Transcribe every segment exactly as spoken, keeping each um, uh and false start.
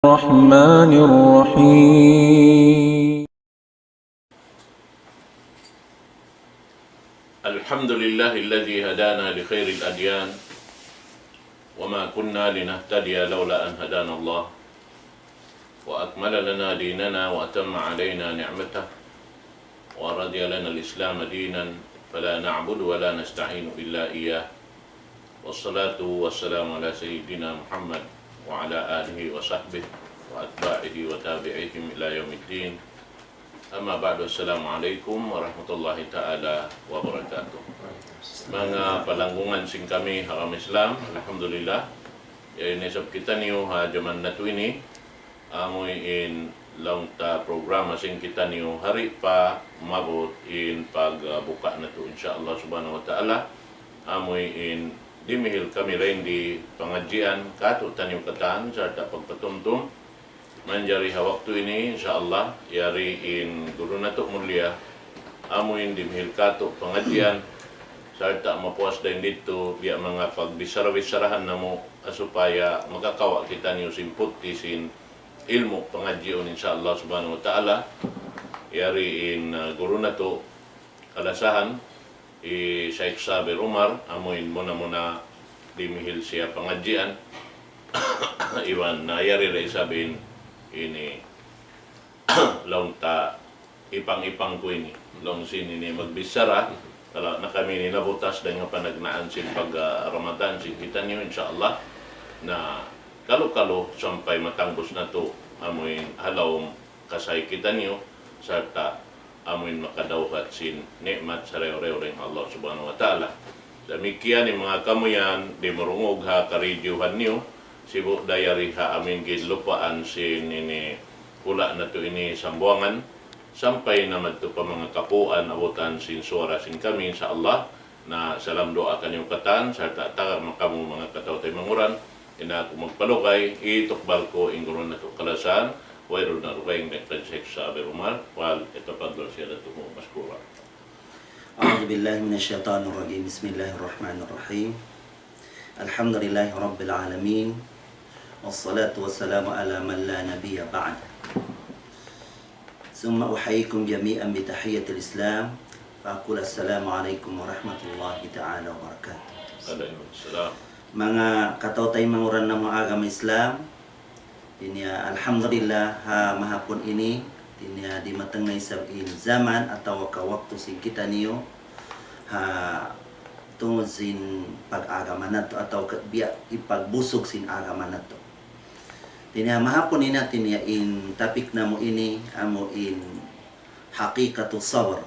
الرحمن الرحيم. الحمد لله الذي هدانا لخير الأديان وما كنا لنهتدي لولا أن هدانا الله وأكمل لنا ديننا وأتم علينا نعمته ورضي لنا الإسلام دينا فلا نعبد ولا نستعين إلا إياه والصلاة والسلام على سيدنا محمد وعلى آله وصحبه وأتباعه وتابعيهم إلى يوم الدين. أما بعد، السلام عليكم ورحمة الله تعالى وبركاته. Manga palanggungan sin kami ha agama Islam, alhamdulillah. Yari na isab kitaniyu ha jaman natu' ini, amuin laung ta programa sin kitaniyu hari pa maabut in pagbuka natu', insya Allah subhanahu wa ta'ala. Amuin dimihil kami dayn di pangadjian katu'taniyu katan sarta' pagpatumtum. Manjari ha waktu ini, insya Allah, yari in guru natu' mulia, amuin dimihil katu' pangadjian, sarta' mapuas dayn ditu, biya' manga pagbichara-bicharahan namu', supaya makakawa' kitaniyu sin putti sin ilmu' pangadjiun, insya Allah subhanahu wa ta'ala. Yari in, uh, guru natu', kalasahan, hi Shaykh Sabir Umar, amuin muna-muna dimihil siya pangadjian. Iban na yari da isab in ini laung ta ipang-ipang ku ini. Laung sin ini magbichara, kala na kami ini nabutas dayn ha panagnaan sin pag, ah, Ramadan sin kitaniyu, insya Allah. Na kalu-kalu sampay matangbus natu', amuin ha lawm kasay kitaniyu, sarta' amuin makadawhat sin ni'mat sarayaw-rayaw dayn ha Allah subhanahu wa ta'ala. Damikkiyan in manga kamu yan, di' marungug ha karidiyuhan niyu, sibu' da yari ha amuin ginlupaan sin ini hula' natu' ini Sambuwangan, sampay na madtu pa manga kapuan abutan sin suwara sin kami, insya Allah. Na salam duwaa kaniyu katan, sarta' taga makamu manga kataw-taymanghuran, di' na aku magpalugay, itukbal ku in guru natu' kalasahan, wayruun na dugaing dayn kan Shaykh Sabir Umar, فليتفضل سيادته مشكورا. أعوذ بالله من الشيطان الرجيم. بسم الله الرحمن الرحيم. الحمد لله رب العالمين. والصلاة والسلام على من لا نبي بعده. ثم أحييكم جميعا بتحية الإسلام، فأقول السلام عليكم ورحمة الله تعالى وبركاته. Alaikum salam. Manga kataw-taymanghuran namu' agama Islam, ini, alhamdulillah, ha mahapun ini, ini dimatung na isab in jaman atawa ka waktu sin kitaniyu, ha tungud sin pag-agama natu' atawa ka biya' ipagbusug sin agama natu'. Ini ha mahapun ini, ini in topic namu' ini, amu in haqiqatu sabr.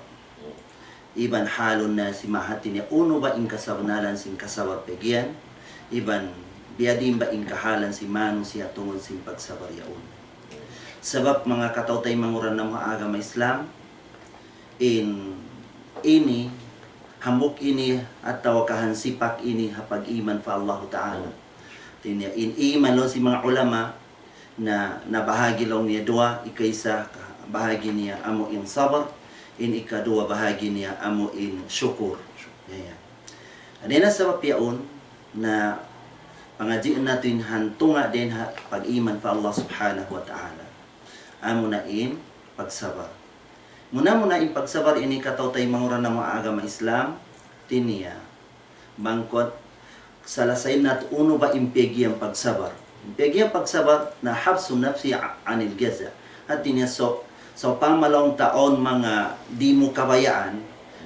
Iban halun nasi, hati niya unu ba in kasabnalan sin kasabar peggiyan, iban biyadiin ba in kahalan sin manusiya' tungud sin pagsabar yaun. Sabab manga kataw-taymanghuran namu' ha agama Islam, in ini, hambuuk ini, atawa ka hansipak ini ha pag-iman pa Allahu Ta'ala. Hati niya in iman laung sin manga ulama, na, nabahagi' laung niya duwa, ikaisa bahagi' niya amu in sabar, in ikaduwa bahagi' niya amu in sukur. Ya, ya. Hati niya sabab yaun na pangadji' natu' in hantunga' dayn ha pag-iman pa Allah Subhanahu wa Ta'ala. Amu na in pagsabar. Muna-muna in pagsabar ini kataw-taymanghuran namu' agama Islam, hati niya bang kuwan, salasayin natu' unu ba in peggiyan pagsabar. In peggiyan pagsabar na حبس النفس عن الجزع. Hati niya so, sawpama laung ta awn manga di' mu kabayaan,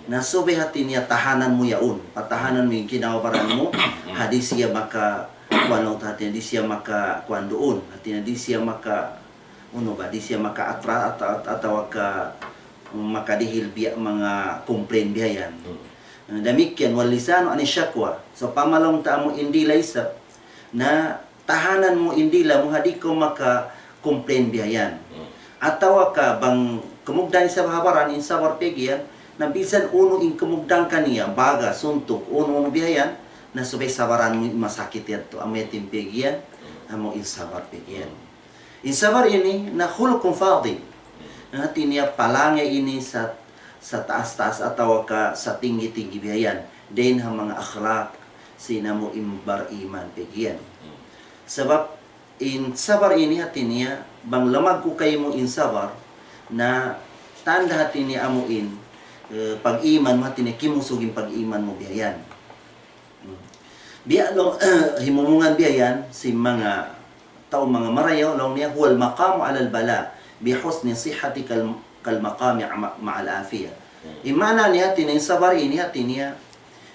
na subay hati niya tahanan mu yaun, patahanan mu in kinawabaran mu, ha di' siya maka, kuwan laung ta hati niya, di' siya maka, kuwan duun, hati niya di' siya maka, unu ba, di' siya maka-attract at-, at-, atawa ka makadihil biya' manga complain biya' yan. Hmm. Damikkiyan, واللسان عن الشكوى. Sawpama laung ta amu in dila isab, na tahanan mu in dila mu ha di' kaw maka-complain biya' yan. Hmm. Atawa ka bang kamugdan isab ha baran in sabar peggiyan, na bisan unu in kamugdan kaniya, baga, suntuk, unu-unu biya' yan, na subay sabaran mu in masakit yadtu, amu yadtu in peggiyan, hmm, amu in sabar peggiyan. Hmm. In sabar ini na خلق فاضل. Na hati niya palangi ini sa, sataas-taas atawa ka satinggi-tinggi biya' yan. Dayn ha manga akhlaq sin amu in bariman peggiyan. Hmm. Sabab In sabar ini hati niya, bang lamaggu' kaymu in sabar, na tanda' hati niya amu in, eh, pag-iman mu hati niya, kimusug in pag-iman mu biya' yan. Hmm. Biya' laung, himumungan biya' yan, sin manga tau manga marayaw, laung niya, هو المقام على البلاء بحسن صحة كال-، كالمقام مع، مع العافية. Hmm. In maana niya hati niya, in sabar ini hati niya,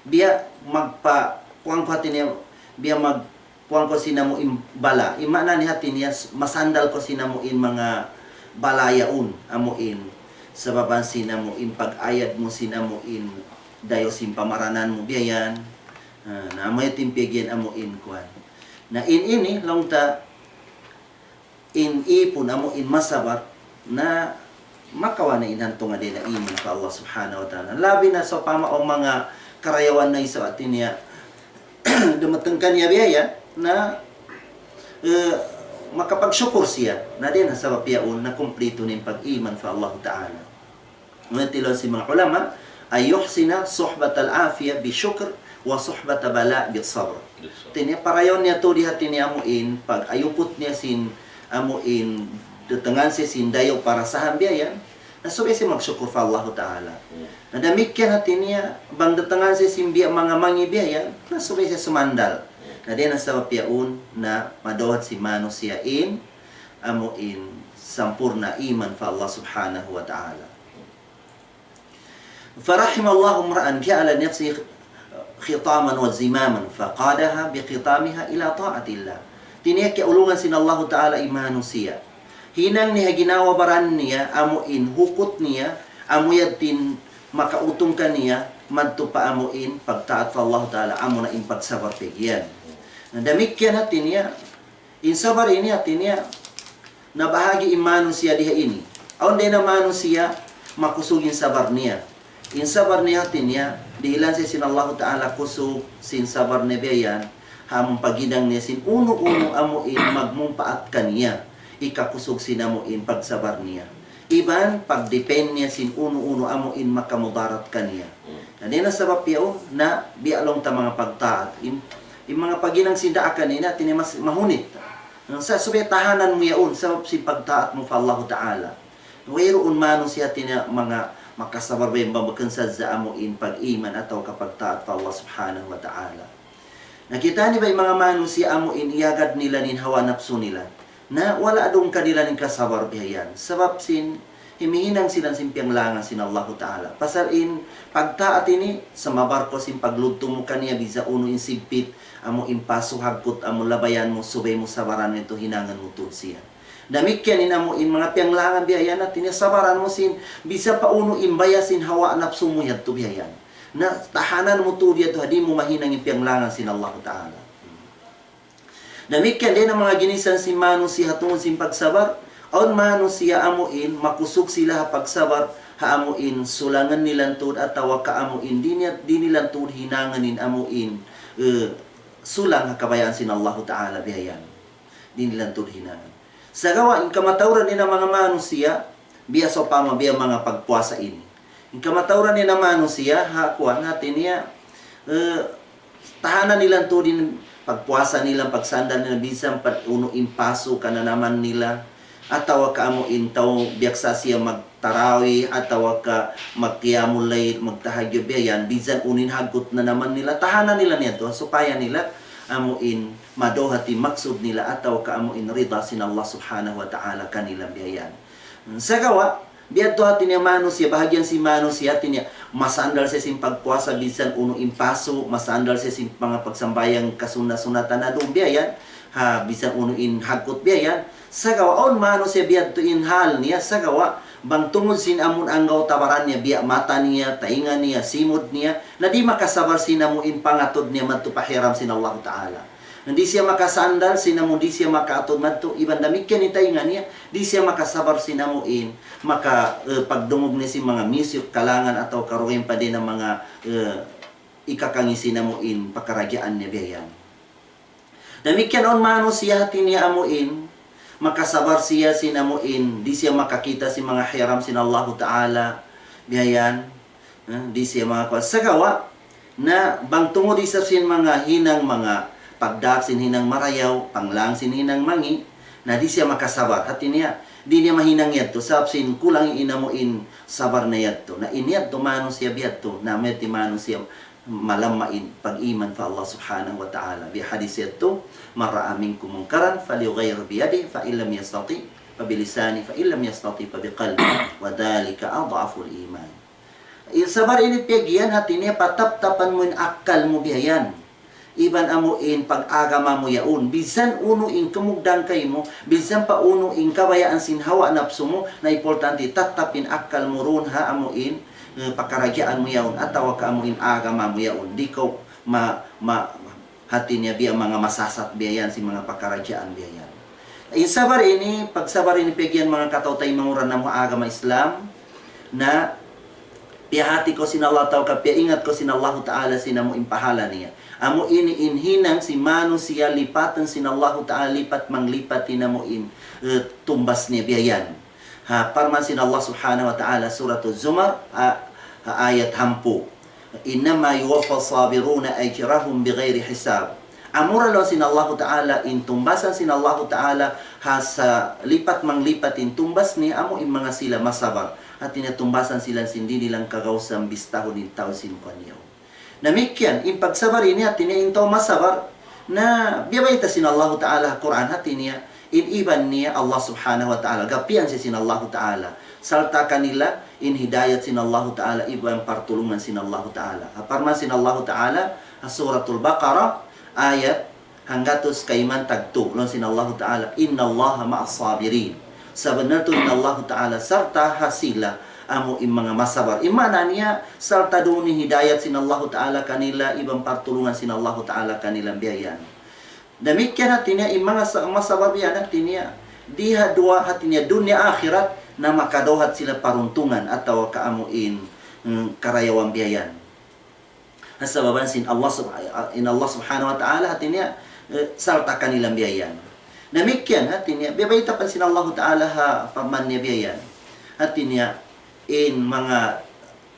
biya' magpa-, kuwan ku hati niya, biya' mag-, kuwan ku sin amu in bala. In maana niya hati niya, masandal ku sin amu in manga bala yaun, amu in. Sabab sin amu in pag-ayad mu sin amu in dayaw sin pamaranan mu biya' yan. Ah, na amu in piyag'iyan amu in kuwan. Na in ini, laung ta, in ipun amu in masabar, na makawa' na in hantungan niya iman pa Allah Subhanahu wa Ta'ala. Labi na sawpama awn manga karayawan na isab hati niya, dumatung kaniya biya' yan, na, eh, makapagsukur siya. Na dayn ha sabab yaun na kumplitu na in pag-iman pa Allah Ta'ala. Ngunit laung sin manga ulama, أن يحسن صحبة العافية بشكر وصحبة بلاء بالصبر. Hati niya, parayaw niya tuud hati niya amu in, pag-ayuput niya sin, amu in, datangan siya sin dayaw parasahan biya' yan, na subay siya magsukur pa Allahu Ta'ala. Hmm. Na damikkiyan hati niya, bang datangan siya sin biya' manga mangi' biya' yan, na subay siya sumandal. Hmm. Na dayn ha sabab yaun, na madawhat sin manusiya' in, amu in, sampurna' iman pa Allah Subhanahu wa Ta'ala. فرحم الله امرأ جعل لنفسه خطاما وزماما فقادها بخطامها إلى طاعة الله. Hati niya kiyaulungan sin Allahu Ta'ala in manusiya'. Hinang niya ginawa baran niya, amu in hukut niya, amu yadtu in makautung kaniya, madtu pa amu in pagtaat pa Allahu Ta'ala, amu na in pagsabar piyag'iyan. Na damikkiyan hati niya, in sabar ini hati niya, nabahagi' in manusiya' diha ini. Awn dayn ha manusiya', makusug in sabar niya. In sabar niya hati niya, dihilan siya sin Allahu Ta'ala kusug sin sabar niya biya' yan, ha amu in paghinang niya sin unu-unu amu in magmumpaat kaniya, hikakusug sin amu in pagsabar niya. Iban pagdepend niya sin unu-unu amu in makamudarat kaniya. Hmm. Na dayn ha sabab yaun, na biya' laung ta manga pagtaat. In, in manga paghinang sin daakan ini, hati niya mas mahunit. Sa' subay tahanan mu yaun, sabab sin pagtaat mu pa Allahu Ta'ala. Wayruun manusiya' hati niya manga makasabar ba yan bang bukun sadja amu in pag-iman atawa ka pagtaat pa Allah Subhanahu wa Ta'ala. Na kita' niyu ba in manga manusiya' amu in iyagad nila in hawa napsu nila. Na wala' duun kanila in kasabar biya' yan. Sabab sin, himihinang sila sin piyanglangan sin Allahu Ta'ala. Pasal in pagtaat ini, samabar kaw sin pagludtu mu kaniya bisan unu in sigpit, amu in pasu' hagkut, amu labayan mu, subay mu sabaran yadtu hinangun mu tuud siya. Damikkiyan in amu in manga piyanglangan biya' yan, hati niya sabaran mu sin, bisan pa unu in baya sin hawa napsu mu yadtu biya' yan. Na tahanan mu tuud yadtu, ha di' mu mahinang in piyanglangan sin Allahu Ta'ala. Damikkiyan dayn ha manga ginisan sin manusiya' ha tungud sin pagsabar. Awn manusiya' amu in makusug sila ha pagsabar, ha amu in sulangan nila tuud atawa ka amu in di' niya, di' nila tuud hinangun in amu in, eh, sulang ha kabayaan sin Allahu Ta'ala biya' yan. Di' nila tuud hinangun. Sagawa' in kamatauran dayn ha manga manusiya', biya' sawpama biya' manga pagpuasa ini. In kamatauran dayn ha manusiya', ha kuwan hati niya, eh, tahanan nila tuud in pagpuasa nila, pagsandal nila, bisan pa unu in pasu' kananaman nila, atawa ka amu in tau biyaksa siya magtarawih, atawa ka magqiyamul layl, magtahajjud biya' yan, bisan unu in hagkut nanaman nila, tahanan nila niya tuud, supaya nila amu in madawhat in maksud nila, atawa ka amu in rida sin Allah Subhanahu wa Ta'ala kanila biya' yan. Sagawa', biya' yadtu hati niya manusiya', bahagian sin manusiya' hati niya, masandal siya sin pagpuasa, bisan unu in pasu', masandal siya sin manga pagsambahayang kasunna-sunnatan na duun biya' yan, ha, bisan unu in hagkut biya' yan. Sagawa', awn manusiya' biya' yadtu in hal niya, sagawa', bang tungud sin amun anggawta' baran niya, biya' mata niya, taynga niya, simud niya, na di' makasabar sin amu in pangatud niya madtu pa hiram sin Allahu Ta'ala. Di' siya makasandal, sin amu di' siya makaatud madtu, iban damikkiyan in taynga niya, di' siya makasabar sin amu in, maka, eh, pagdungug niya sin manga music, kalangan atawa karugayan pa dayn ha manga, eh, ikakangi' sin amu in, pakaradjaan niya biya' yan. Damikkiyan awn manusiya' hati niya amu in, makasabar siya sin amu in, di' siya makakita' sin manga hiram sin Allahu Ta'ala, biya' yan. Eh, di' siya makakuha. Sagawa', na bang tungud isab sin manga hinang manga pagdap sin hinang marayaw, panglang sin hinang mangi', na di' siya makasabar. Hati niya, di' niya mahinang yadtu, sabab sin kulang in amu in sabar niya yadtu. Na in yadtu manusiya' biya' yadtu, na amu yadtu manusiya' malamma in pag-iman pa Allah Subhanahu wa Ta'ala. Biya' hadis yadtu, من رأى منكم منكرا فليغيره بيده فإن لم يستطع فبلسانه فإن لم يستطع فبقلبه وذلك أضعف الإيمان. In sabar ini piyagiyan hati niya pataptapan mu in akkal mu biya' yan. Iban amu in pag-agama mu yaun. Bisan unu in kamugdan kaymu, bisan pa unu in kabayaan sin hawa napsu mu, na importante tattap in akkal mu duun ha amu in, eh, pakaradjaan mu yaun, atawa ka amu in agama mu yaun. Di' kaw ma-, ma-, hati niya biya' manga masasat biya' yan sin manga pakaradjaan biya' yan. In sabar ini, pagsabar ini piyagiyan manga kataw-taymanghuran namu' ha agama Islam, na piyahati kaw sin Allah atawa ka piyaingat kaw sin Allahu Ta'ala sin amu in pahala niya. Amu ini in hinang sin manusiya' lipatan sin Allahu Ta'ala lipat manglipat in amu in, eh, tumbas niya biya' yan. Ha, parman sin Allah Subhanahu wa Ta'ala, Suratul Zumar, a-, ha, ayat hangpu'. إنما يوفى الصابرون أجرهم بغير حساب. Amura laung sin Allahu Ta'ala, in tumbasan sin Allahu Ta'ala, ha salipat manglipat in tumbas niya, amu in manga sila masabar. Hati niya tumbasan sila sin di' nila kagausan bistahun in tau sin kuwan niya. Damikkiyan, in pagsabar ini hati niya in tau masabar, na biya' bayta' sin Allahu Ta'ala ha Qur'an hati niya, in iban niya Allah Subhanahu wa Ta'ala, gapian siya sin Allahu Ta'ala. Sarta' kanila in hidayat sin Allahu Ta'ala, iban partulungan sin Allahu Ta'ala. Ha parman sin Allahu Ta'ala, ha Suratul Baqarah, ayat hanggatus kayman tagtu, laung sin Allahu Ta'ala, إن الله مع الصابرين. Sabunnal tuud in Allahu Ta'ala sarta' ha sila amu in manga masabar. In maana niya, sarta' duun in hidayat sin Allahu Ta'ala kanila, iban partulungan sin Allahu Ta'ala kanila biya' yan. Damikkiyan hati niya, in manga sa-, masabar biya' yan hati niya, di ha duwa hati niya dunya akhirat, na makadawhat sila paruntungan atawa ka amu in, mm, karayawan biya' yan. Ha sababan sin Allah sub-, in Allah Subhanahu wa Ta'ala hati niya, eh, sarta' kanila biya' yan. Damikkiyan hati niya, biya' bayta' pa sin Allahu Ta'ala ha parman niya biya' yan. Hati niya, in manga,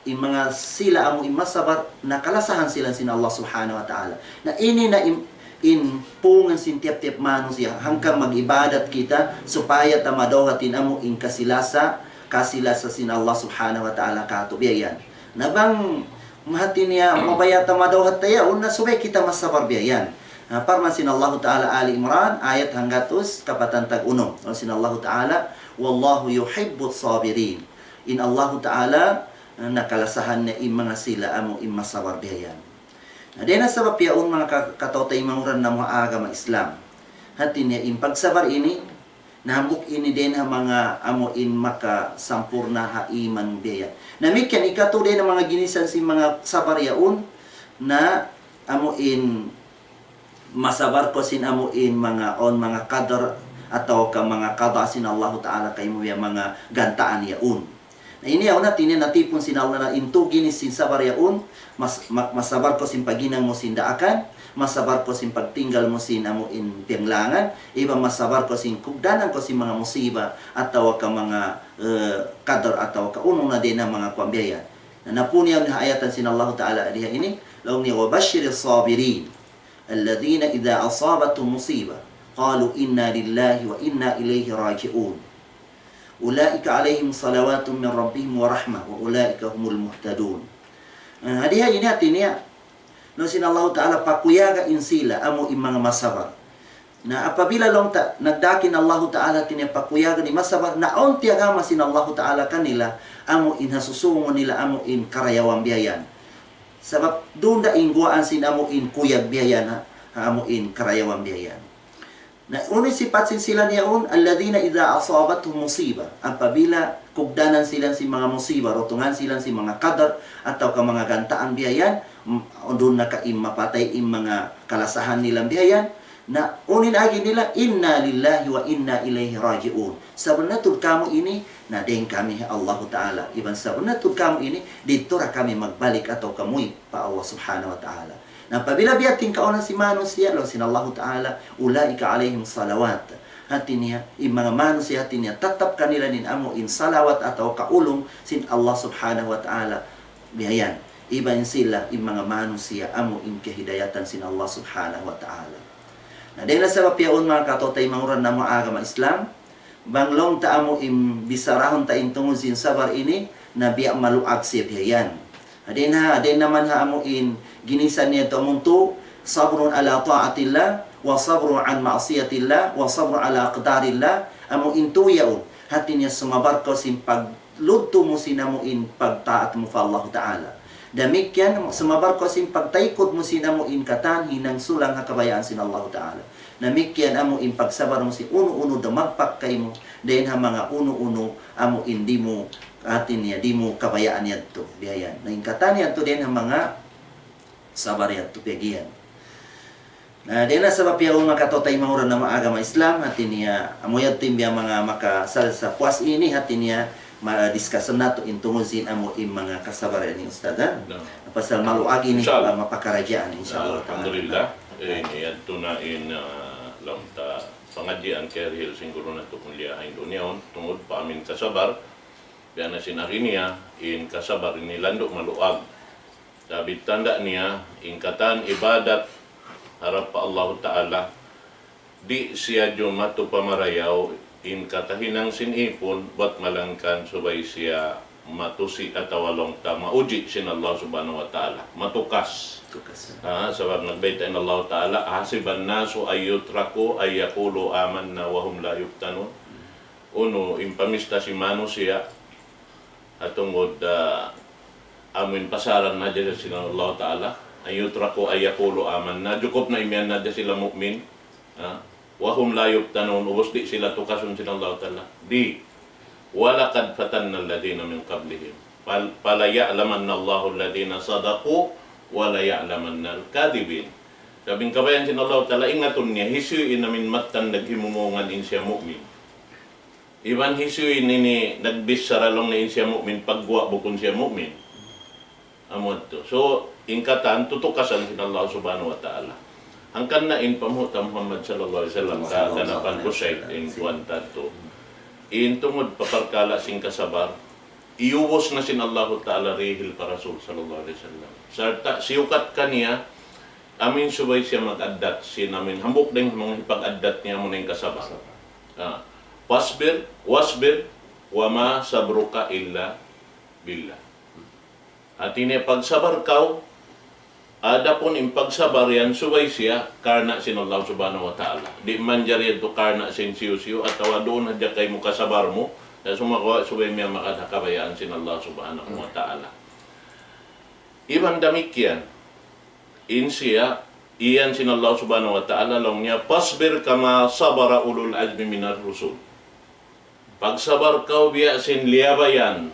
in manga sila amu in masabar, na kalasahan sila sin Allah Subhanahu wa Ta'ala. Na ini na in, in pungan sin tiyap-tiyap manusiya', hangkan mag-ibadat kita, supaya ta madawhat in amu in kasilasa, kasilasa sin Allah Subhanahu wa Ta'ala katu' biya' yan. Na bang hati niya mabaya' ta madawhat ta yaun, na subay kita masabar biya' yan. Na parman sin Allahu Ta'ala Ali Imran, ayat hanggatus kapatan tag-unum. Laung sin Allahu Ta'ala, والله يحب الصابرين. In Allahu Ta'ala, eh, na kalasahan niya in manga sila amu in masabar biya' yan. Na dayn ha sabab yaun manga ka-, kataw-taymanghuran namu' ha agama Islam. Hati niya in pagsabar ini, na hambuuk ini dayn ha manga amu in makasampurna' ha iman biya' yan. Damikkiyan ikatu dayn ha manga ginisan sin manga sabar yaun, na amu in masabar kaw sin amu in manga awn manga qadar atawa ka manga qada sin Allahu Ta'ala kaymu, biya' manga gantaan yaun. Na ini yaun hati niya natipun sin Allah na in tū ginis sin sabar yaun, mas-, ma-, masabar kaw sin paghinang mu sin daakan, masabar kaw sin pagtinggal mu sin amu in piyanglangan, iban masabar kaw sin kugdanan kaw sin manga musiba, atawa ka manga, eh, qadar, atawa ka unu na dayn ha manga kuwan biya' yan. Na napun yaun ha ayatan sin Allahu Ta'ala diha ini, laung niya, وبشر الصابرين الذين إذا أصابتهم مصيبة قالوا إنا لله وإنا إليه راجعون أولئك عليهم صلوات من ربهم ورحمة وأولئك هم المهتدون. Ah, hadiha ini hati niya, laung sin Allahu Ta'ala pakuyaga in sila amu in manga masabar. Na apabila laung ta, nagdaak in Allahu Ta'ala hati niya pakuyaga in masabar, na awn tiyagama sin Allahu Ta'ala kanila, amu in ha susungun nila, amu in karayawan biya' yan. Sabab duun da in guwaan sin amu in kuyag biya' yan, ha, ha amu in karayawan biya' yan. Na unu in sipat sin sila niya yaun, الذين إذا أصابتهم مصيبة. Apabila kugdanan sila sin manga musiba, rutungan sila sin manga qadar, atawa ka manga gantaan biya' yan, m-, duun na ka in mapatay in manga kalasahan nila biya' yan, na unu in agi nila, إنا لله وإنا إليه راجعون. Sabunnal tuud kamu ini, na dayn kami ha Allahu Ta'ala. Iban sabunnal tuud kamu ini, didtu da kami magbalik atawa ka muwi' pa Allah Subhanahu wa Ta'ala. Na apabila biya' ha yan in kaunahan sin manusiya', laung sin Allahu Ta'ala, أولئك عليهم صلوات. Hati niya, in manga manusiya' hati niya, tattap kanila in amu in salawat atawa ka ulung sin Allah Subhanahu wa Ta'ala. Biya' yan. Iban sila, in manga manusiya', amu in kahidayatan sin Allah Subhanahu wa Ta'ala. Na dayn ha sabab yaun, manga kataymanghuran namu' agama Islam, bang laung ta amu in bisarahun ta in tungud sin sabar ini, na biya' maluag siya biya' yan. Dayn ha, dayn naman ha amu in ginisan niya tu amu in tu, صبر على طاعة الله، وصبر عن معصية الله، وصبر على أقدار الله, amu in tu yaun. Hati niya sumabar kaw sin pag ludtu mu sin amu in pagtaat mu pa Allahu Ta'ala. Damikkiyan, sumabar kaw sin pagtaykud mu sin amu in katan hinang sulang ha kabayaan sin Allahu Ta'ala. Damikkiyan amu in pagsabar mu sin unu-unu dumagpak kaymu, dayn ha manga unu-unu amu in di' mu, hati niya, di' mu kabayaan yadtu. Biya' yan. Na in katan yadtu dayn ha manga sabar yadtu piyag'iyan. Na, dayn ha sabab yaun, manga kataymanghuran namu' agama Islam, hati niya, amu yadtu in biya' manga maka sa, sa puas ini, hati niya, ma-discuss natu' in tungud sin amu in manga kasabaran ini, Ustadz, ha? Na. Pasal maluag ini, Insya Allah. Ah, mapakaradjaan, insya Allah. Alhamdulillah. Eh, ini yadtu na in, ah, laung ta pangadjian kiyarihil sin guru natu' mulia ha Indonesia, tungud pa amu in kasabar, biya' na sin agi niya, in kasabar ini landu' maluag. Sabab tanda' niya, in katan ibadat harap pa Allahu Ta'ala, di' siya jumatu pa marayaw, in katan hinang sin ipun, bat malayngkan subay siya matusi atawa laung ta mauji' sin Allah Subhanahu wa Ta'ala. Matukas. Tukas. Ah, sabab nagbayta' in Allah Ta'ala, أحسب الناس أن يتركوا أن يقولوا آمنا وهم لا يفتنون. Unu, in pamista sin manusiya', ha tungud, ah, amu in pasaran na hadja sin Allah Ta'ala, أن يتركوا أن يقولوا آمنا, jukup na imiyan na hadja sila mu'min, ha? وهم لا يفتنون, ubus di' sila tukasun sin Allah Ta'ala. Di'. ولقد فتنا الذين من قبلهم. فل-، فليعلمن الله الذين صدقوا وليعلمن الكاذبين. Sabab in kabayaan sin Allah Ta'ala, ingatun niya, hisiyu in amu in mattan naghimumungan in siya mu'min. Iban hisiyu in ini nagbichara laung niya in siya mu'min, pagguwa' bukun siya mu'min. Amu yadtu. So, in katan, tutukasan sin Allah Subhanahu wa Ta'ala. Hangkan na in panghu' ta Muhammad sallallahu alayhi wasallam, ka-, kaganapan ku sa in kuwan ta yadtu. In tungud pa parkala' sin kasabar, iyubus na sin Allahu Ta'ala rihil pa Rasul sallallahu alayhi wasallam. Sarta' siyukat kaniya, amu in subay siya mag-addat sin amu in hambuuk dayn ha manga hipag-addat niya amu in kasabar. Ah. فاصبر، واصبر، وما صبرك إلا بالله. Hati niya pagsabar kaw, adapun in pagsabar yan subay siya karna' sin Allah Subhanahu wa Ta'ala. Di' manjari yadtu karna' sin siyu-siyu atawa duun hadja kaymu kasabar mu, sa' sumagawa' subay miyamagad ha kabayaan sin Allah Subhanahu wa Ta'ala. Iban damikkiyan, in siya, iyan sin Allah Subhanahu wa Ta'ala, laung niya, فاصبر كما صبر أولو العزم من الرسل. Pagsabar kaw biya' sin liyabayan,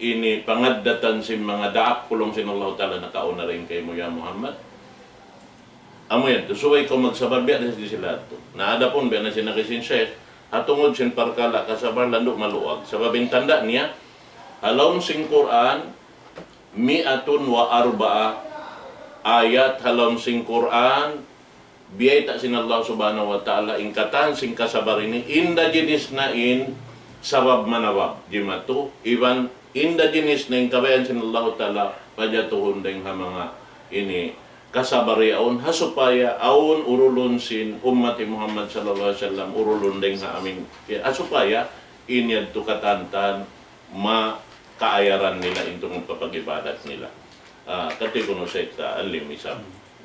ini pangaddatan sin manga daak pulung sin Allah Ta'ala nakauna dayn kaymu, ya Muhammad. Amu yadtu, subay kaw magsabar biya' da sila yadtu. Na adapun biya' na sin agi sin Sheikh, ha tungud sin parkala' kasabar landu' maluag. Sabab in tanda' niya, ha lawm sin Qur'an, مائة وأربعة ayat ha lawm sin Qur'an, biyayta' sin Allah Subhanahu wa Ta'ala in katan sin kasabar ini, indaginis na in sabab manabab, jimatu, iban indaginis na in kabayaan sin Allah Ta'ala, pajatuhun dayn ha manga ini kasabar yaun, ha supaya awn urulun sin ummat hi Muhammad sallallahu alayhi wasallam, urulun dayn ha amu in, ya, ha supaya in yadtu katan-katan makaayaran nila in tungud pa pag-ibadat nila. Ah, kati kunu' Sheikh ta, alim isab.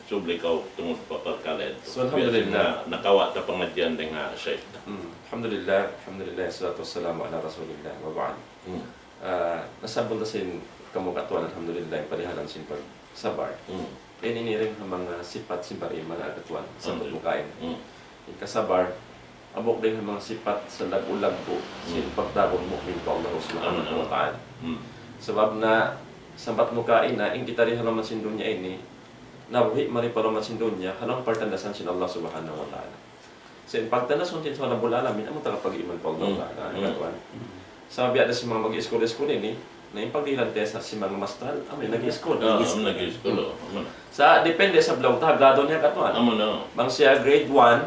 Subli kaw tungud pa parkala' yadtu. So, alhamdulillah. Biya' sin nakawa' ta pangadjian dayn ha Sheikh ta. Hmm. Alhamdulillah, alhamdulillah, salatu wassalamu ala rasulillah, wa ba'd. Hmm. Ah, nasabbut na sin kamu katuan, alhamdulillah, in palihalan sin pagsabar. Hmm. Ini, ini dayn ha manga sipat sin bariman, manga katuan, sabbut mu kaina. Hmm. In kasabar, hambuuk dayn ha manga sipat sin laggu'-laggu' sin pagtagun mu'min pa Allah Subhanahu wa Ta'ala. Hmm. Sabab na, sambat mu kaina, in kita di ha lawm sin dunya ini, nabuhi' mari pa lawm sin dunya, ha lawm partandasan sin Allah Subhanahu wa Ta'ala. Sa' in pagtandasan sin Tuhan Rabbul Alamin, amu in tagapag-iman pa Allah Ta'ala, katuan. Sabab biya' da sin manga mag-iskul-iskul ini, na in pagdihilan test sin manga mastal, amu in nag-iskul. Ah, amu nag-iskul, oh, amu na. Sa' depende sa' bang laung ta grado niya, katuan. Amu na. Bang siya grade one,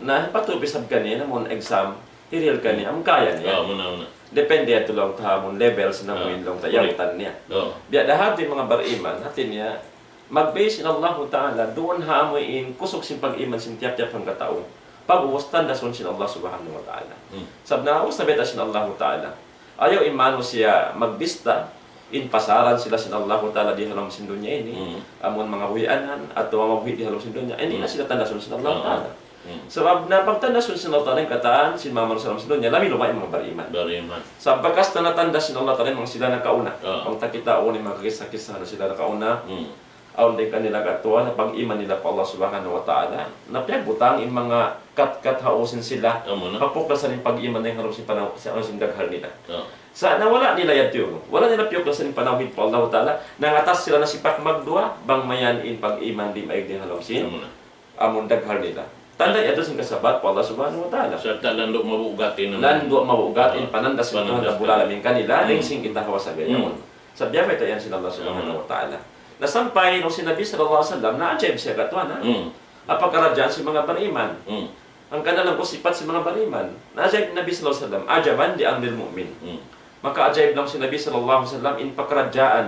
na hipatupis isab kaniya, amu in exam, hirihil kaniya, amu kaya niya. Ah, amu na, amu na. Depende yadtu laung ta, amu in level sin amu in laung ta, correct, yangtan niya. Oh. Biya' da hadtu in manga bariman, hati niya, Magbay sin Allahu Ta'ala duun ha amu in kusug sin pag-iman sin tiyap-tiyap hangkatau. Pag-ubus tandasun sin Allah Subhanahu wa Ta'ala. Hmm. Sabab naubus na bayta' sin Allahu Ta'ala. Ayaw in manusiya' magbista, in pasaran sila sin Allahu Ta'ala di ha lawm sin dunya ini, hmm, amun manga buhianan, atawa mabuhi' di ha lawm sin dunya, ini na, hmm, sila tandasun sin Allahu, ah, Ta'ala. Hmm. Sabab na pagtandasun sin Allahu Ta'ala in katan sin manga manusiya' ha lawm sin dunya, labi-labi in manga bariman. Bariman. Sabab bakas na natandas sin Allahu Ta'ala in manga sila nakauna. Ah. Bang ta kitaun in manga kissa-kissa na sila nakauna. Hmm. Awn dayn kanila katuan na pag-iman nila pa Allah Subhanahu wa Ta'ala. Na piyagbutang in manga katkat ha usin sila. Amu na. Kapuklasan in pag-iman dayn ha lawm sin panaw-, sa lawm sin daghal nila. Ah. Sa' na wala' nila yadtu. Wala' nila piyuklasan in panawhid pa Allah Ta'ala. Nangatas sila na sipak magduwa, bang mayan in pag-iman di' maig dayn ha lawm sin, amu na, amun daghal nila. Tanda' yadtu sin kasabar pa Allah Subhanahu wa Ta'ala. Sarta' landu' mabugat in, landu' mabugat in, ah, panandas sin Tuhan, panandas Rabbul Alamin kanila, hmm, dayn sin kita ha wasa biya' yaun. Hmm. Sabab biya' bayta' yan sin Allah Subhanahu, hmm, wa Ta'ala. Na sampay laung sin Nabi sallallahu alayhi wasallam, naajaib siya katuan, ha? Hmm. Apa karadjaan sin manga bariman? Hmm. Hangkan na laung ku sipat sin manga bariman. Naajaib Nabi sallallahu alayhi wasallam, عجبا لأمر المؤمن. Hmm. Makaajaib laung sin Nabi sallallahu alayhi wasallam in pakaradjaan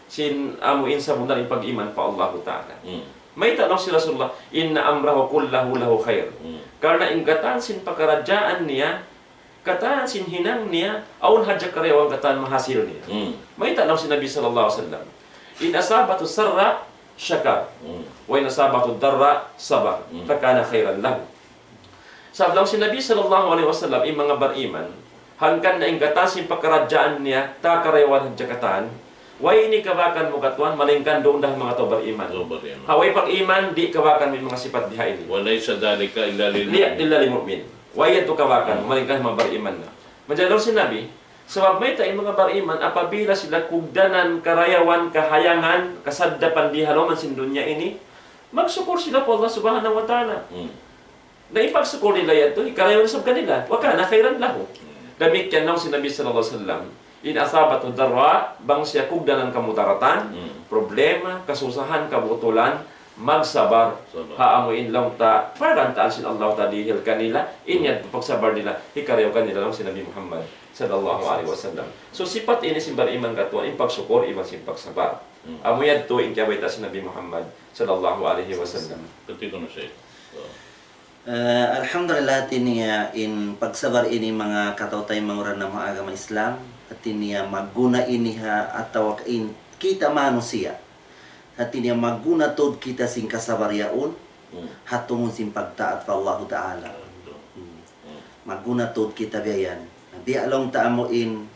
sin amu in sabunnal in pag-iman pa Allahu Ta'ala. Hmm. Mayta' laung sin Rasulullah, إن أمره كله له خير. Hmm. Karna' in katan sin pakaradjaan niya, katan sin hinang niya, awn hadja karayawan katan mahasil niya. Hmm. Mayta' laung sin Nabi sallallahu alayhi wasallam, إن أصابته سراء شكر. Hmm. وإن أصابته ضراء صبر. Hmm. فكان خيرا له. Sabab laung sin Nabi sallallahu alayhi wasallam, in manga bariman, hangkan na in katan sin pakaradjaan niya, ta karayawan hadja katan, way ini kabakan mu katuan, malaingkan duun da ha manga tau bariman. Tau bariman. Ha way pag-iman, di' kabakan mu in manga sipat biha ini. وليس ذلك إلا للمؤمن. Li-, إلا للمؤمن. Way yadtu kabakan mu, hmm, malaingkan ha manga bariman na. Manjari laung sin Nabi, sabab mayta' in manga bariman, apabila sila kugdanan, karayawan, kahayangan, kasaddapan di ha lawm sin dunya ini, magsukul sila pa Allah Subhanahu wa Ta'ala. Hmm. Na in pagsukur nila yadtu, hikarayaw isab kanila. وكان خيرا له. Damikkiyan laung sin Nabi sallallahu alayhi wasallam, إن أصابته ضراء, bang siya kugdanan kamudaratan, hmm, problema, kasusahan, kabutulan, magsabar. Sabar. Ha amu in laung ta, pagantaan sin Allah ta dihil kanila, in yadtu pagsabar nila, hikarayaw kanila laung sin Nabi Muhammad sallallahu alayhi wasallam. So, sipat ini sin bariman katuan, in pagsukur, iban sin pagsabar. Hmm. Amu yadtu in kiyabayta' sin Nabi Muhammad sallallahu alayhi wasallam. Pati ko na siya. So, Eh, alhamdulillah, hati niya in pagsabar ini manga kataw-taymanghuran namu' agama Islam. Hati niya magguna ini ha atawa in kita manusiya'. Hati niya magguna tuud kita sin kasabar yaun, hmm, ha tungud sin pagtaat pa Allahu Ta'ala. Hmm. Hmm. Magguna tuud kita biya' yan. Biya' laung ta amu in,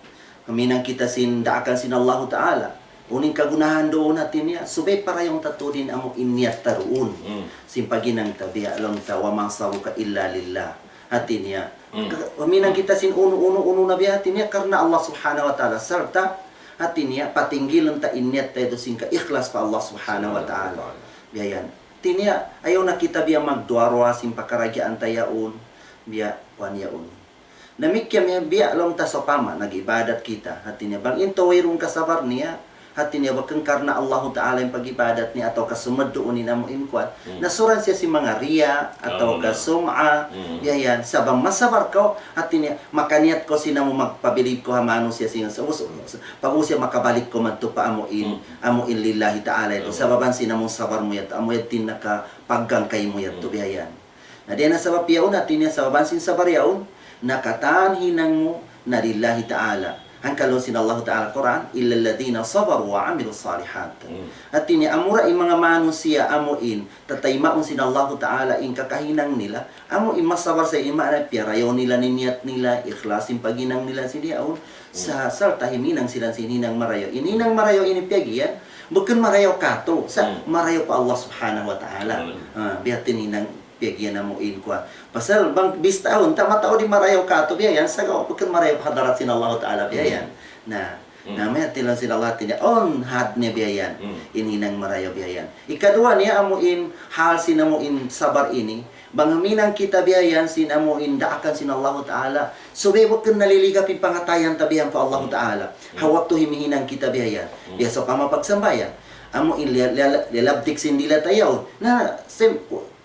huminang kita sin daakan sin Allahu Ta'ala. Unu in kagunahan duun hati niya, subay parayawun ta tuud in amu in niyat ta duun. Hmm. Sin paghinang ta, biya' laung ta, وما صبرك إلا بالله. Hati niya. Hmm. Ka-, huminang kita sin unu, unu, unu na biya' hati niya, karna' Allah Subhanahu wa Ta'ala. Sarta', hati niya, patinggilun ta in niyat ta yadtu sin kaikhlas pa Allah Subhanahu wa Ta'ala. Biya' yan. Hati niya, ayaw na kita biya' magduwa-ruwa sin pakaradjaan ta yaun. Biya', kuwan yaun. Damikkiyan biya', biya' laung ta sawpama, nag-ibadat kita. Hati niya, bang in tau wayruun kasabar niya, hati niya, bukun karna' Allahu Ta'ala in pag-ibadat niya, atawa ka sumud duun in amu in kuwan. Hmm. Nasuran siya sin manga riya, atawa ka sum'a, hmm, biya' yan. Sa' bang masabar kaw, hati niya, makaniyat kaw sin amu magpabilib kaw ha manusiya' sin, sa-, sa-, pag-ubus siya makabalik kaw madtu pa amu in, hmm, amu in lillahi ta'ala yadtu. Hmm. Sabab sin amu sabar mu yadtu, amu yadtu in nakapaggang kaymu yadtu, hmm, biya' yan. Na dayn ha sabab yaun, hati niya sabab sin sabar yaun, na katan hinang mu na lillahi ta'ala. Hangkan laung sin Allahu Ta'ala Qur'an, إلا الذين صبروا وعملوا الصالحات. Hmm. Hati niya amura in manga manusiya' amu in, tataymaun sin Allahu Ta'ala in kakahinang nila, amu in masabar sa' in maana piyarayaw nila in niyat nila, ikhlas in paghinang nila sin yaun, hmm, sa-, sarta' huminang sila sin hinang marayaw. In hinang marayaw ini piyag-iyan, bukun marayaw katu', sa' hmm, marayaw pa Allah Subhanahu wa Ta'ala. Hmm. Ah, biya' ha yan in hinang piyag-iyan amu in kuwan. Pasal bang bistahun ta mataud in marayaw katu' biya' yan, sa' bukun marayaw pa hadarat sin Allahu Ta'ala biya' yan. Hmm. Na, hmm, na mayta' laung sin Allah hati niya, awn had niya biya' yan. Hmm. In hinang marayaw biya' yan. Ikaduwa niya amu in hal sin amu in sabar ini. Bang huminang kita biya' yan sin amu in daakan sin Allahu Ta'ala. Subay bukun naliligap in pangatayan ta biya' yan pa Allahu Ta'ala. Hmm. Ha waktu humihinang kita biya' yan. Hmm. Biya' sawpama pagsambahayang. Amu in liya-, liya-, liyalabtik sin dila ta yaun. Na, sim-,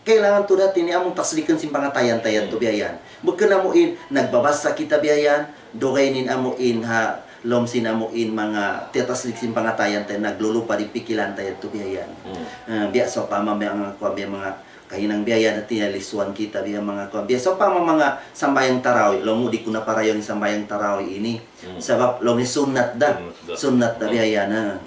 kailangan tuud hati niya amu tasdikun sin pangatayan ta yadtu, hmm, biya' yan. Bukun amu in nagbabasa kita biya' yan, dugaing in amu in ha, Laung sin amu in manga tiyatasdik sin pangatayan ta, naglulupa in pikilan ta yadtu biya' yan. Hmm. Ah, biya' sawpama manga kuwan, biya' manga kahinang biya' yan, hati niya lisuan kita biya' manga kuwan. Biya' sawpama manga sambahayang tarawih, laung mu di' ku na parayaw in sambahayang tarawih ini. Hmm. Sabab laung niya sunnat da. Sunnat da. Sunnat da biya' yan, ah.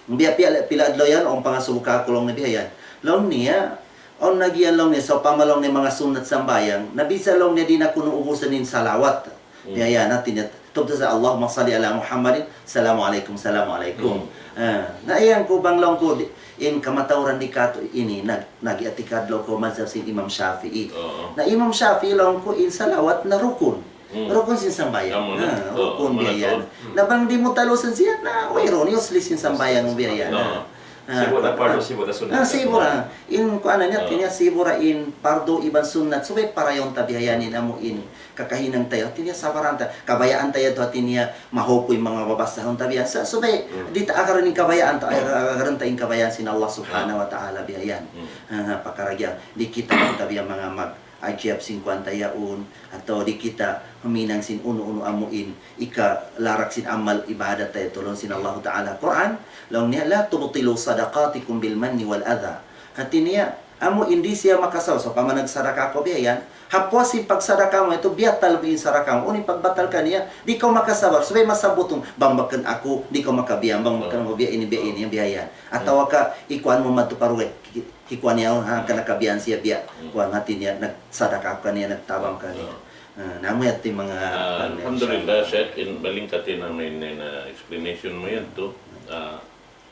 Biya' pila, pila adlaw yan, awn pangasubu kāku' laung niya biya' yan. Laung niya, awn na giyan laung niya, sawpama laung niya manga sunnat sambahayang, na bisan laung niya di' na kunu' ubusan in salawat. Hmm. Biya' yan, hati niya, tubtub sa Allahumma salli ala Muhammadin, salamu alaykum, salamu alaykum. Hmm. Ah, na iyan ku bang laung ku, di-, in kamatauran di katu' ini, nag-, nag-i'tikad laung ku mazhab sin Imam Shafi'i. Oo. Na Imam Shafi'i laung ku in salawat na rukun. Hmm. Rukun sin sambahayang. Amu na. Ah, oo, rukun amu na biya' yan. Tuud. Hmm. Na bang di' mu talusan siya, na wayruun, useless in sambahayang biya' yan. Oo. Ah. Ah, sibu' da pardu, sibu' da sunnat. Ah, sibu' da. In kuwan niya, ah, hati niya sibu' da in pardu iban sunnat. Subay parayawun ta biya' yan in amu in kakahinang ta, hati niya sabaran ta. Kabayaan ta yadtu, hati niya mahupu' in manga babasahun ta biya' yan. Sa-, subay, hmm, di' ta agaran in kabayaan ta, agar-, agaran ta in kabayaan sin Allah Subhanahu wa Ta'ala biya' yan. Hmm. Ah, pakaragyang, di' kita ta biya' manga mag-, ajab sin kuwan ta yaun, atawa di' kita huminang sin unu-unu amu in hikalarak sin amal ibadat ta yadtu laung sin Allahu Ta'ala. Quran, laung niya, لا تبطلوا صدقاتكم بالمن والأذى. Hati niya, amu in di' siya makasabar, sawpama nagsadaka kaw biya' yan, ha puas sin pagsadaka mu yadtu, biyatal mu in sadaka mu, unu in pagbatal kaniya, di' kaw makasabar, subay masabbut mu, bang bukun aku, di' kaw makabiyaan, bang bukun aku biya' ini, biya' ini, biya' yan. Atawa ka, ikuan mu madtu pa dugaing, ki-, kikuan niya, ha, hangkan nakabiyaan siya biya'. Hmm. Kuwan, hati niya, nagsadaka kaniya, nagtabang kaniya. Hmm. Ah, na amu yadtu in manga, ah, kuwan niya, alhamdulillah, inshallah. Sheikh, in, balik katu' na main na explanation mu yadtu. Ah,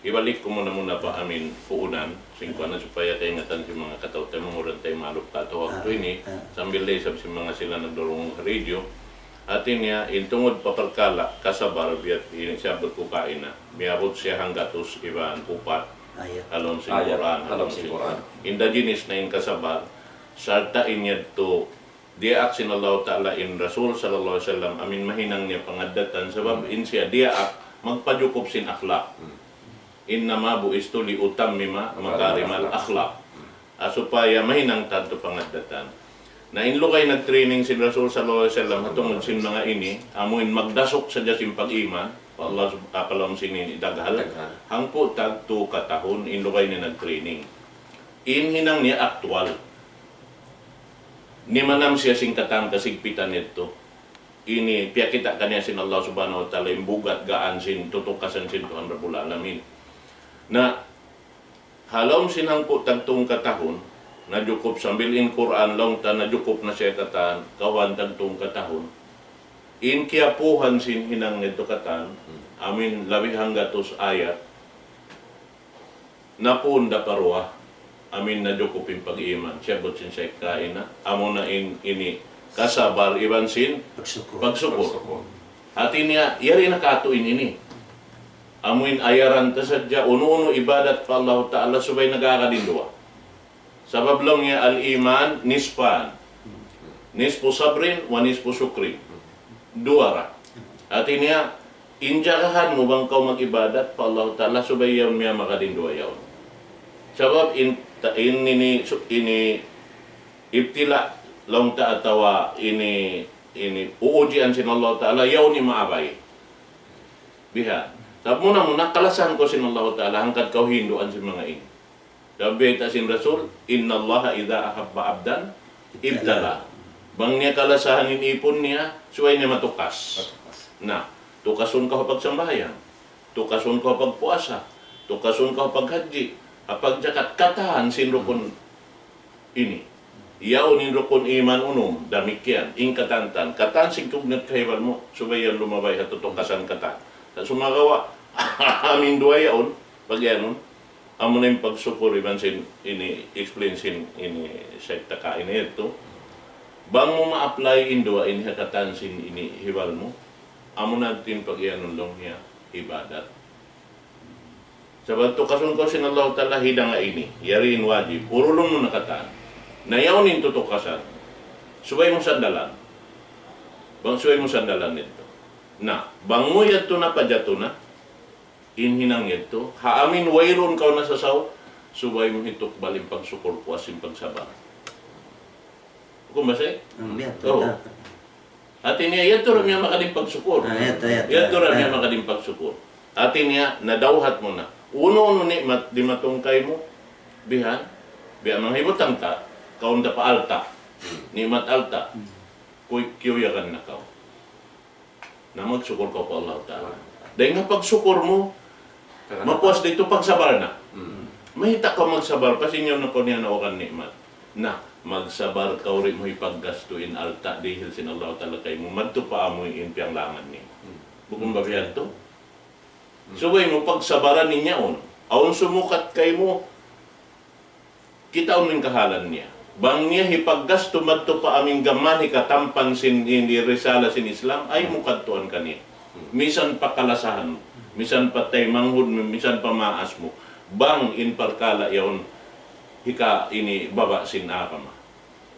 ibalik ku muna-muna pa amin puunan, sin kuwan na supaya kaingatan sin manga kataw-taymanghuran ta malup katu' waktu ini, ah, sambil da isab sin manga sila nagdurung ha radio. Hati niya, in tungud pa parkala', kasabar, biya' ini siyabbut ku kaina. Miyabut siya hanggatus iban upat. Ayat. Ha lawm sin Quran, ha lawm sin Quran. Inda jinis na in kasabar, sarta' in yadtu, diyaak sin Allahu Ta'ala in Rasul sallallahu alayhi wasallam, amin mahinang niya pangaddatan, sabab in siya diyaak magpajukup sin akhlak. Hmm. إنما بعثت لأتمم مكارم الأخلاق. Hmm. Ah, supaya mahinang tantu pangaddatan. Na in lugay nag-training sin Rasul sallallahu alayhi wasallam, ha tungud sin manga ini, amu in magdasuk sadja sin pag-iman, pa Allah sub-, ah, pa lawm sin ini daghal. Daghal. Hangpu' tagtu katahun, in lugay niya nag-training. In hinang niya aktual. Nimanam siya sin katan kasigpitan yadtu. Ini piyakita' kaniya sin Allah Subhanahu wa Ta'ala in bugat gaan sin tutukasan sin Tuhan Rabbul Alamin. Na, ha lawm sin hangpu' tagtung katahun, najukup sambil in Qur'an laung ta najukup na siya katan, kawhaan tagtung katahun. In kiyapuhan sin hinang ngadtu katan, amin labi hanggatus ayat, napun da pa duwa, amin najukup in pag-iman. Siyabbut sin Shaykh kaina, amuna in ini kasabar iban sin pagsukur. Pagsukur. Pagsukur. Hati niya, yari na katu' in ini. Amu in ayaran ta sadja, unu-unu ibadat pa Allahu Ta'ala subay nagkakadinduwa. Sabab laung niya الإيمان نصفان. نصف صبر ونصف شكر. Duwa ra. Hati niya, in jagahan mu bang kaw mag-ibadat pa Allahu Ta'ala, subay yaun miyamagad in duwa yaun. Sabab in, ta-, in ini, su-, ini ibtila laung ta atawa ini, ini uujian sin Allahu Ta'ala, yaun in maabay. Biha. Sabab muna-muna kalasahan kaw sin Allahu Ta'ala, hangkan kaw hinduan sin manga ini. Sabab bayta' sin Rasul, إن الله إذا أحب عبدا ابتلاه. Bang niya kalasahan in ipun niya, subay niya matukas. Matukas. Na, tukasun kaw ha pagsambahayang, tukasun kaw ha pagpuasa, tukasun kaw ha paghajji, ha pagjakat, katan sin rukun ini. Yaun in rukun iman unum, damikkiyan, in katan-katan. Katan sin kugnat kahibal mu, subay yan lumabay ha tutukasan katan. Sa' sumagawa', amin duwa yaun, pag-iyanun, amuna in pagsukur iban sin ini, explain sin ini, Shaykh ta kaina yadtu. Bang mu ma-apply in duwa ini ha katan sin ini hibal mu, amuna in pag-iyanun laung niya ibadat. Sabab tukasun kaw sin Allahu Ta'ala hidanga ini, yari in wajib, urulun mu na katan. Na yaun in tutukasan, subay mu sandalan. Bang subay mu sandalan yadtu. Na, bang mu yadtu na pajatu na, in hinang yadtu, ha amin wayruun kaw nasasaw, subay mu hitukbal in pagsukur puas sin pagsabar. Hukum ba siya? Hmm, biya' tu. Oh. Hati niya, yadtu ra miyamagad in pagsukur. Ah, yadtu, yadtu. Yadtu ra miyamagad in pagsukur. Hati niya, nadawhat mu na. Unu-unu ni'mat dimatung kaymu, bihan, biya' manga hibutang ta, kaun da pa alta'. Ni'mat alta'. Kuy-, kiyuyagan na kaw. Na magsukur kaw pa Allah Ta'ala. Dayn ha pagsukur mu, mapuas da yadtu, pagsabar na. Mayta' kaw magsabar, pasal in yaun na kaw niya naukan ni'mat. Na, magsabar kaw di' mu hipaggastu in alta' dihil sin Allah Ta'ala kaymu, madtu pa amu in piyanglangan niya. Bukun ba biya' yadtu? Subay mu pagsabaran in yaun. Awn sumukat kaymu, kitaun mu in kahalan niya. Bang niya hipaggastu madtu pa amu in gam mayan hikatampan sin ini risala sin Islam, ayaw mu kadtuan kaniya. Misan pa kalasahan mu, misan pa taymanghud mu, misan pa maas mu. Bang in parkala' yaun hika ini baba' sin agama.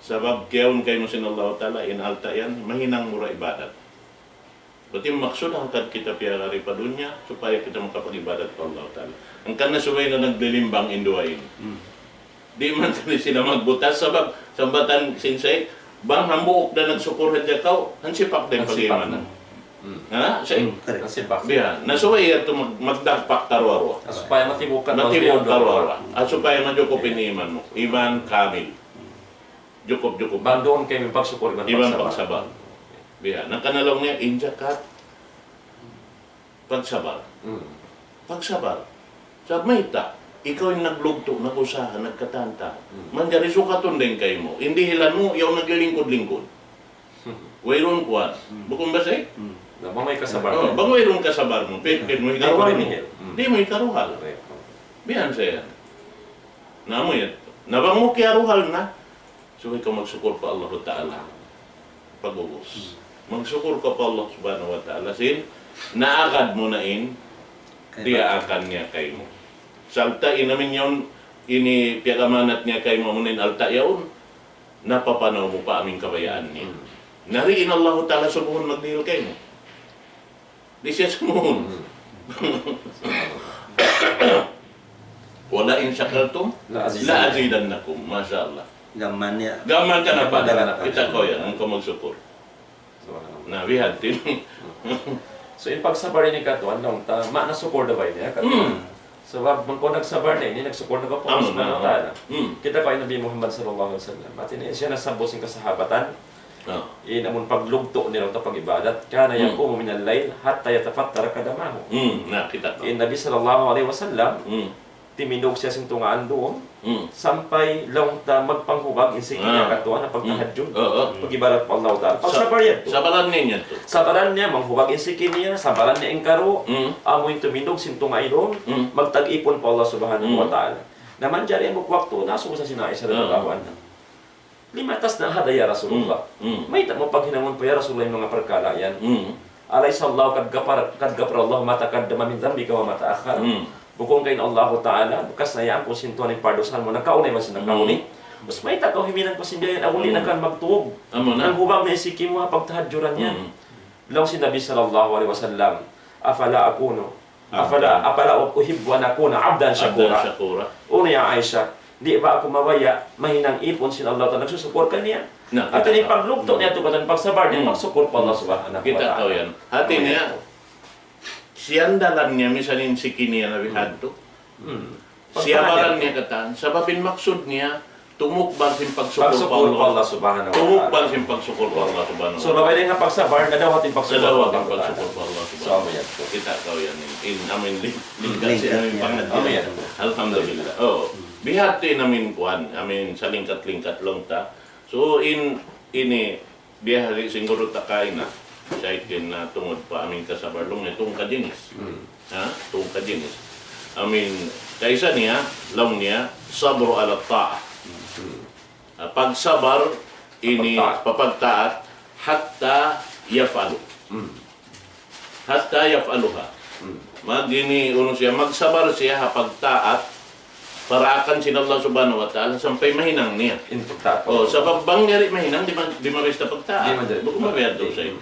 Sabab kiyaun kaymu sin Allah Ta'ala, in alta' yan, mahinang mu ra ibadat. Berarti maksud hangkan kita piyagari pa dunya, supaya kita makapag-ibadat pa Allah Ta'ala. Hangkan na subay na naglilimbang in duwa ini. Di' man tani sila magbutas, sabab sambatan sin Shaykh, bang hambuuk da nagsukur hadja kaw, hansipak da in pag-iman. Ha? Shaykh? Hansipak. Biya'. Na subay yadtu mag-, magdagpak karuwa-ruwa. Ah, supaya matibuk karuwa-ruwa. Ah, supaya majukup in iman mu. Iman kamil. Jukup, jukup. Bang duun kaymu in pagsukur iban pagsabar. Biya', hangkan na laung niya, in jakat, pagsabar. Pagsabar. Sabab mayta', ikaw in naglugtu', nag-usaha, nagkatan-katan. Manjari sukatun dayn kaymu. In dihilan mu, yaun naglilingkud-lingkud. Wayruun kuwan. Bukun ba sa'? Na, bang way kasabar mu. Bang wayruun kasabar mu, pit, pit mu, hikaruhal mu. Di' mu hikaruhal. Biya' sa' yan. Na amu yan. Na bang mu kiyaruhal na, subay kaw magsukur pa Allah Ta'ala. Pag'ubus. Magsukur kaw pa Allah Subhanahu wa Ta'ala sin naagad mu na in diyaakan niya kaymu. Sarta' in amu in yaun ini piyag-amanat niya kaymu, amu in alta' yaun, napapanaw mu pa amu in kabayaan niya. Na di' in Allah Ta'ala subuhun magdihil kaymu. Di' siya sumuhun. وَلَئِن شَكَرْتُمْ لَأَزِيدَنَّكُمْ. Masha Allah. Gamman niya. Gamman ka na pa. Kita' kaw yan, bang kaw magsukur. Subhanallah. Na, biya' hadtu. So, in pagsabar ini katuan, laung ta, maana sukur da ba ini, ha, katuan? Sabab, bang kaw nagsabar na ini, nagsukur na kaw pa Allah Subhanahu wa Ta'ala. Kita' kaw in Nabi Muhammad sallallahu alayhi wasallam. Hati niya, siya nasabbut sin kasahabatan, in amun paglugtu' nila atawa pag-ibadat, كَانَ يَقُومُ مِنَ اللَّيْلِ حَتَّى يَتَفَطَّرَ قَدَمَاهُ. Na, kita' kaw. In Nabi sallallahu alayhi wasallam, timindug siya sin tungaan dum, sampay laung ta magpanghubag in siki niya katuan ha pagtahajjud, pag-ibadat pa Allah Ta'ala. Pagsabar yadtu. Sabaran niya yadtu. Sabaran niya, manghubag in siki niya, sabaran niya in karu', amu in tumindug sin tunga' dum, magtag-ipun pa Allah Subhanahu wa Ta'ala. Na manjari amu waktu, nasubu sa sin Aisha radiyallahu anha. لِمَ تَصْنَعُ هَذَا يَا رَسُولَ اللَّهِ؟ Mayta' mu paghinangun pa ya Rasulullah in manga parkala' yan? أَلَيْسَ اللَّهُ قَدْ غَفَرَ، قَدْ غَفَرَ اللَّهُ مَا تَقَدَّمَ مِنْ ذَنْبِكَ وَمَا تَأَخَّرَ؟ Bukun ka in Allahu Ta'ala, bakas na iyaampun sin Tuhan in pardusahan mu nakauna iban sin nakahuli. Ubus mayta' kaw huminang pa sin biya' yan, awn di' na kan magtug. Amu na. Nanghubag na in siki mu ha pagtahajjuran yan. Laung sin Nabi sallallahu alayhi wasallam, أَفَلَا أَكُونُ أَفَلَا، أَفَلَا أُحِبُّ أَنْ أَكُونَ عَبْدًا شَكُورًا؟ Unu ya Aisha, di' ba aku mabaya' mahinang ipun sin Allah Ta'ala nagsusukur kaniya? Na, hati niya paglugtu' niya tuud katan pagsabar niya, pagsukur pa Allah Subhanahu wa Ta'ala. Kita' kaw yan. Hati niya, siyandalan niya, misan in siki niya na biya' hadtu. Siyabaran niya katan, sabab in maksud niya, tumukbal sin pagsukur pa Allah. Pagsukur pa Allah Subhanahu wa Ta'ala. Tumukbal sin pagsukur pa Allah Subhanahu wa Ta'ala. So, labi na in pagsabar, nadaw hati in pagsukur pa Allah Ta'ala. Nadaw hati in pagsukur pa Allah Subhanahu wa Ta'ala. So, amu yan. Kita' kaw yan. In, in, amu in li-, lingkat sin amu in pangadji'. Amu yan. Alhamdulillah. Oh, biya' hadtu in amu in kuwan, amu in salingkat-lingkat laung ta. So, in, ini, biya' hari sin guru ta kaina, sa' itin na tungud pa amu in kasabar laung niya, tungud kajinis. Ha? Tungud kajinis. Amu in, kaisa niya, laung niya, الصَّبْرُ عَلَى الطَّاعَةِ. Ah, pagsabar ini papagtaat, حَتَّى يَفْعَلُ. حَتَّى يَفْعَلُهَا. Mag ini, unu siya, magsabar siya ha pagtaat, paraakan sin Allah Subhanahu wa Ta'ala, sampay mahinang niya. In pagtaat. Oh, sabab bang niya di' mahinang, di' ma-, di' mabista pagtaat. Di' manjari. Bukun ba biya' hadtu sa' ini?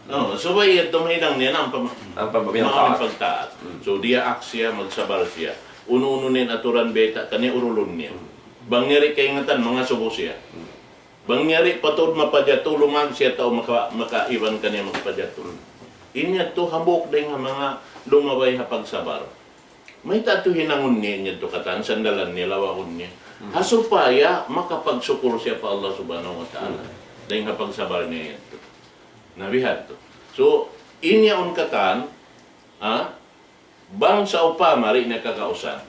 Oh, subay yadtu mahinang niya, na ampa ma-, ampa ma-, mahinang pagtaat. So, diyaak siya, magsabar siya. Unu-unu in aturan bayta' kaniya urulun niya. Bang niya di' kaingatan, mangasubu siya. Bang yari pa tuud mapajatu, lumag siya tau maka-, makaiban kaniya magpajatu. In yadtu hambuuk dayn ha manga lumabay ha pagsabar. Mayta' tuud hinangun niya in yadtu katan, sandalan niya, lawakun niya. Ha supaya makapagsukur siya pa Allah Subhanahu wa Ta'ala. Dayn ha pagsabar niya yadtu. Na bihadtu. So, in yaun katan, ha? Bang sawpama di' niya kakausan.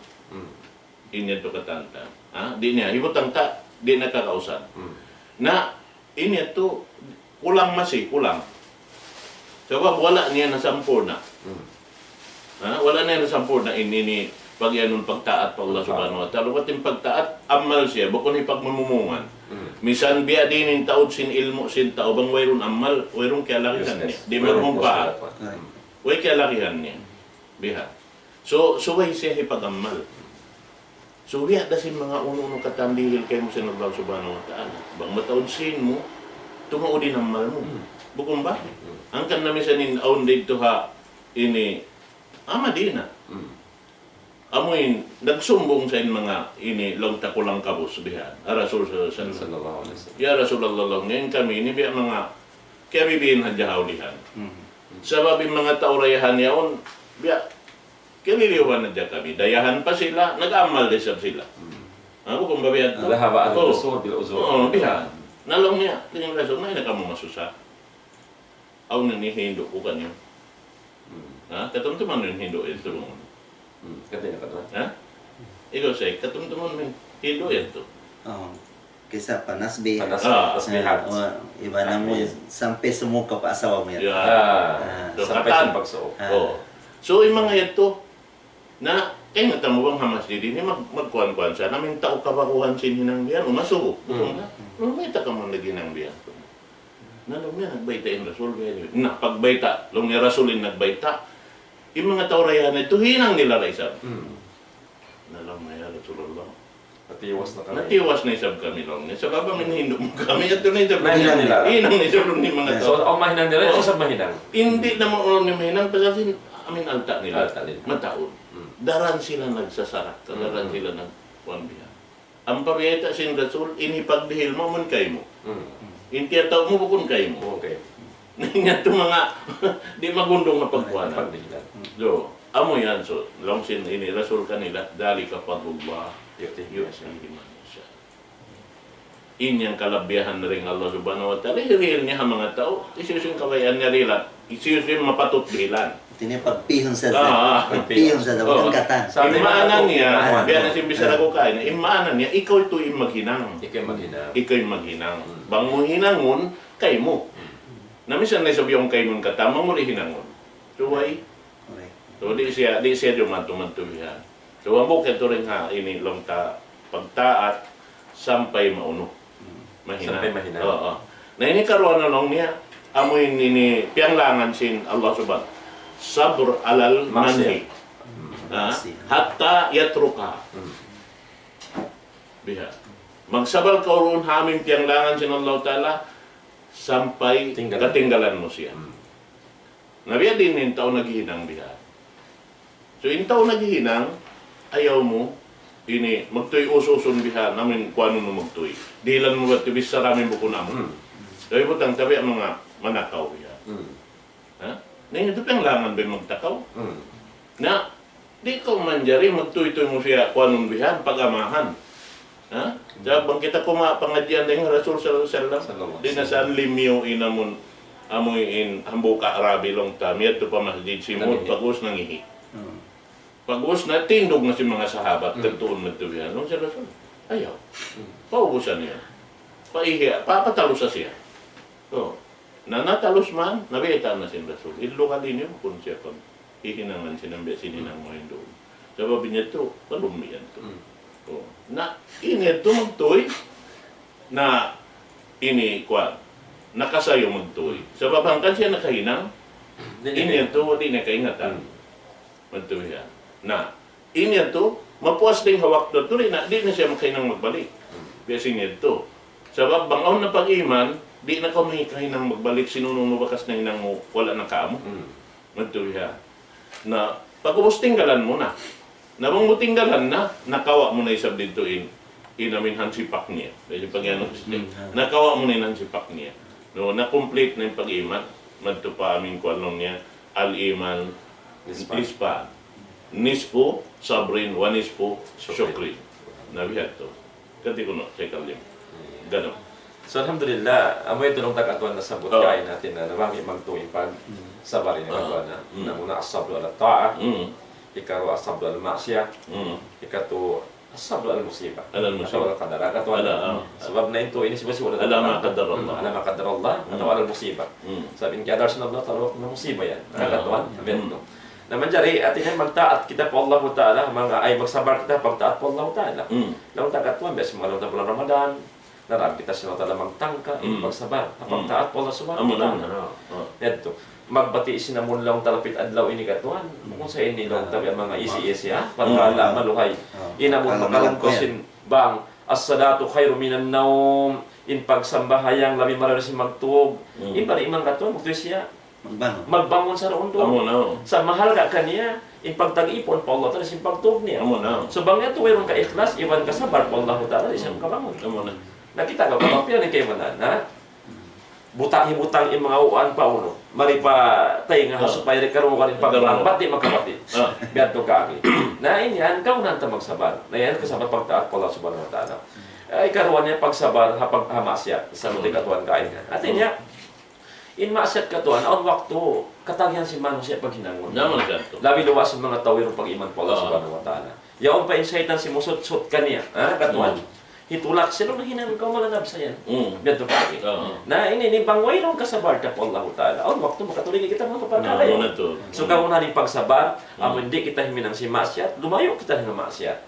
In yadtu katan ta. Ha? Di' niya, hibutang ta, di' niya kakausan. Na, in yadtu, kulang masi, kulang. Sabab wala' niya nasampurna'. Ha? Wala' niya nasampurna' in ini pag-iyanun pagtaat pa Allah Subhanahu wa Ta'ala. Bat in pagtaat, amal siya, bukun hipagmumumungan. Misan biya' diin in taud sin ilmu' sin tau, bang wayruun amal, wayruun kiyalagihan niya. Di' magmumpaat. Way kiyalagihan niya. Biha. So, subay siya hipag-amal. So, biya' da sin manga unu-unu katan dihil kaymu sin Allah Subhanahu wa Ta'ala. Bang mataud sin mu, tumaud in amal mu. Bukun ba? Hangkan na misan in awn didtu ha ini, ha Madina. Amu in, nagsumbung sa in manga ini, laung ta kulang kabus bihan. Ha Rasul sallallahu alayhi wasallam. Sallallahu alayhi wasallam. Ya Rasulullah, laung niya, in kami ini biya' manga, kiyabibiin hadja ha ulihan. Sabab in manga tau dayahan yaun, biya', kiyaliliyuhan hadja kami. Dayahan pa sila, nag-amal da isab sila. Ha, bukun ba biya' tu? ذهب أهل الدثور بالأجور. Oo, bihan. Na laung niya, tingin Rasul, na, ini kamu masusa. Awn ini hindu' ku kaniyu. Ha? Katumtuman niyu in hindu' yadtu. Hmm. Kati na, kati na. Ha? Ikaw, Sheikh, katumtuman mu in hindu' yadtu. Oo. Kaysa panasbih. Panas-, ah, tasbihat. Ah, wa-, iba na mu, sampay sumuka pa asawa mu yan. Ya. Ah, ah, so, sampay katan. Sa pagsuuk. Ah. Oh. So, in manga yadtu, na, kaingatan mu bang ha masjid ini mag-, magkuan-kuan sa, na amu in tau kabaguhan sin hinang bihan, umasubu. Hmm. Bukun na? Laung, mayta' kamu naghinang bihan? Na laung niya, nagbayta' in Rasul, bihan. Na, pagbayta', laung niya Rasul in nagbayta', in manga tau dayahan yadtu, hinang nila da isab. Hmm. Na laung niya, "Ya Rasulullah, natiwas na kami. Natiwas na isab kami," laung niya. "Sabab amu in hindu' mu kami, yadtu na isab." Nahinang nila. Hinang na isab laung niya manga tau. So, awn mahinang nila, awn isab mahinang. Hindi na mu laung niya mahinang, pasal sin, amu in alta' nila. Alta' nila. Mataud. Hmm. Daran sila nagsasarak, daran sila nagkuan bihan. Ampa biyayta' sin Rasul, in hipagdihil mu, amu in kaymu. Hmm. In tiyatau' mu, bukun kaymu. Bukun kaymu. Na in yadtu manga, di' magundung ha pagkuanan. Pagdihilan. So, amu yan, so, laung sin ini Rasul kanila, ذلك فضل الله يؤتيه من يشاء. In yan kalabihan dayn Allah Subhanahu wa Ta'ala, hirihil niya ha manga tau, hisiyu-siyu in kabayaan niya dihilan, hisiyu-siyu in mapatut dihilan. Hati niya pagpihun sadja. Ah, ah. Pagpihun sadja, bukun katan. In maana niya, biya' na sin bichara ku kaina, in maana niya, ikaw tuud in maghinang. Ikaw in maghinang. Ikaw in maghinang. Hmm. Bang mu hinangun, kaymu. Hmm. Na misan na isab in kaymu katan, bang mu di' hinangun. So, why? Correct. So, di' siya, di' siya jumantu-mantu bihan. So, hambuuk yadtu dayn ha ini laung ta pagtaat sampay maunu. Hmm. Mahinang. Sampay mahinang. Oo. Na ini karuwa na laung niya, amu in ini piyanglangan sin Allah Subhanahu. الصبر على المنهي. Maksiyat. Hmm. Ha? Maksiyat. حتى يتركها. Hmm. Biha. Magsabar kaw duun ha amu in piyanglangan sin Allah Ta'ala sampay katinggalan mu siya. Hmm. Na biya' diin in tau naghihinang biha. So, in tau naghihinang, ayaw mu, ini, magtuy us-usun biha, na amu in kuanun mu magtuy. Dihilan mu bat bichara amu in bukun amu. Hmm. Kay butang tabi' manga manakaw biha. Hmm. Ha? Na in yadtu piyanglangan ba in magtakaw? Hmm. Na, di' kaw manjari magtuy-tuy mu siya kuanun bihan, pag-amahan. Ha? Sa' bang kita kuma pangadjian dayn ha Rasul sallallahu alayhi wasallam. Sallallahu alayhi wasallam. Di' na sa' limiyu in amun, amu in hambuuk Arabi laung ta, miyadtu pa masjid, simud, pag-ubus nangihi'. Hmm. Pag-ubus na, tindug na sin manga sahabat, hmm, tagtuun madtu bihan. Laung sin Rasul, ayaw. Hmm. Paubusan niya. Paihi', pa-, patalusa siya. So, na natalus man, nabiyaytaan na sin Rasul. Idlu kali niyu, bukun siya paghihinangan sin biya' sin hinang mu hindu'. Sabab in yadtu, palummi' yadtu. Hmm. Oh. Na, in yadtu magtuy, na ini, kuwan, nakasayu magtuy. Sabab hangkan siya nakahinang, di' na in yadtu, di' na kaingatan. Hmm. Magtuy siya. Na, in yadtu, mapuas dayn ha waktu yadtu, di' na, di' na siya makahinang magbalik. Hmm. Biya' sin yadtu. Sabab bang awn na pag-iman, di' na kaw makahinang magbalik sin unu-unu bakas nahinang mu, wala' na kaamu. Hmm. Magtuy siya. Na, pag-ubus tinggalan mu na. Na bang mu tinggalan na, nakawa' mu na isab didtu in In amin hansipak niya. Jadi pag yan, nakawa' mu na in hansipak niya. No, na-complete na in pag-iman. Madtu pa amin kuwan laung niya, al-iman nisfan. Nisfu sabrin wa nisfu shukrin. Na bihadtu. Kanti kunu', sa' ikalim. Ganun. So, alhamdulillah, amu yadtu laung ta katuan nasabbut kaina, na nabang magtuy in pagsabar ini katuan na. Namuna as-sabru ala ta'a, ikaruwa as-sabru ala ma'siyah, ikatu as-sabru ala musibah. Ala musibah. Atawa ala qadar, katuan. Sabab na in tuud ini sibu'-sibu' na ala ma qaddarallah. Ala ma qaddarallah, atawa ala musibah. Sabab in kiyadar sin Allah Ta'ala na musibah yan. Katuan, amin. Na manjari, hati niya magtaat kita pa Allah Ta'ala, manga, ay magsabar kita pagtaat pa Allah Ta'ala. Laung ta katuan, biya' sin manga laung ta bulan Ramadan, naraan kita sin Allah Ta'ala magtangka, in pagsabar, pagtaat pa Allah Subhanahu wa Ta'ala. Yadtu. Magbati' sin amun laung ta lapit adlaw ini katuan, bukun sa ini laung ta biya' manga isi-isi, ha? Parkala' maluhay. In amun makalungkot sin bang, as-salatu khairun minan nawm, in pagsambahayang labi marayaw sin magtug. In bariman katuan, bukun siya magbangun. Magbangun sa duun-duun. Amu na. Sa' mahal ka kaniya, in pagtag-ipun pa Allah Ta'ala sin pagtug niya. Amu na. So, bang yadtu wayruun ka ikhlas, iban ka sabar pa Allah Ta'ala, di' siya makabangun. Amu na. Na kita' ka, bang pila in kaibanan, ha? Butang-hibutang in manga uwan pa unu. Mari pa taynga ha supaya di' karungugan in pagbangun, bat di' makabati'. Biya' yadtu kami. Na in yan, kaunahan ta magsabar. Na yan, kasabar pagtaat pa Allah Subhanahu wa Ta'ala. Eh, ikaruwa niya pagsabar, ha pag-, ha maksiyat. Sa' muti katuan kaina. Hati niya, in maksiyat katuan, awn waktu katagihan sin manusiya' paghinangun. Naman katu'. Labi luwas sin manga tau wayruun pag-iman pa Allah Subhanahu wa Ta'ala. Yaun pa in saytan simusutsut kaniya, ha, katuan. Hitulak siya, "Laung, hinang kaw, malanab sa yan." Biya' yadtu kami. Na ini, ini bang wayruun kasabar ta pa Allah Ta'ala, awn waktu makatulingi kita manga parkala' yan. So, kaunahan in pagsabar, amu in di' kita himinang sin maksiyat, lumayu' kita dayn ha maksiyat.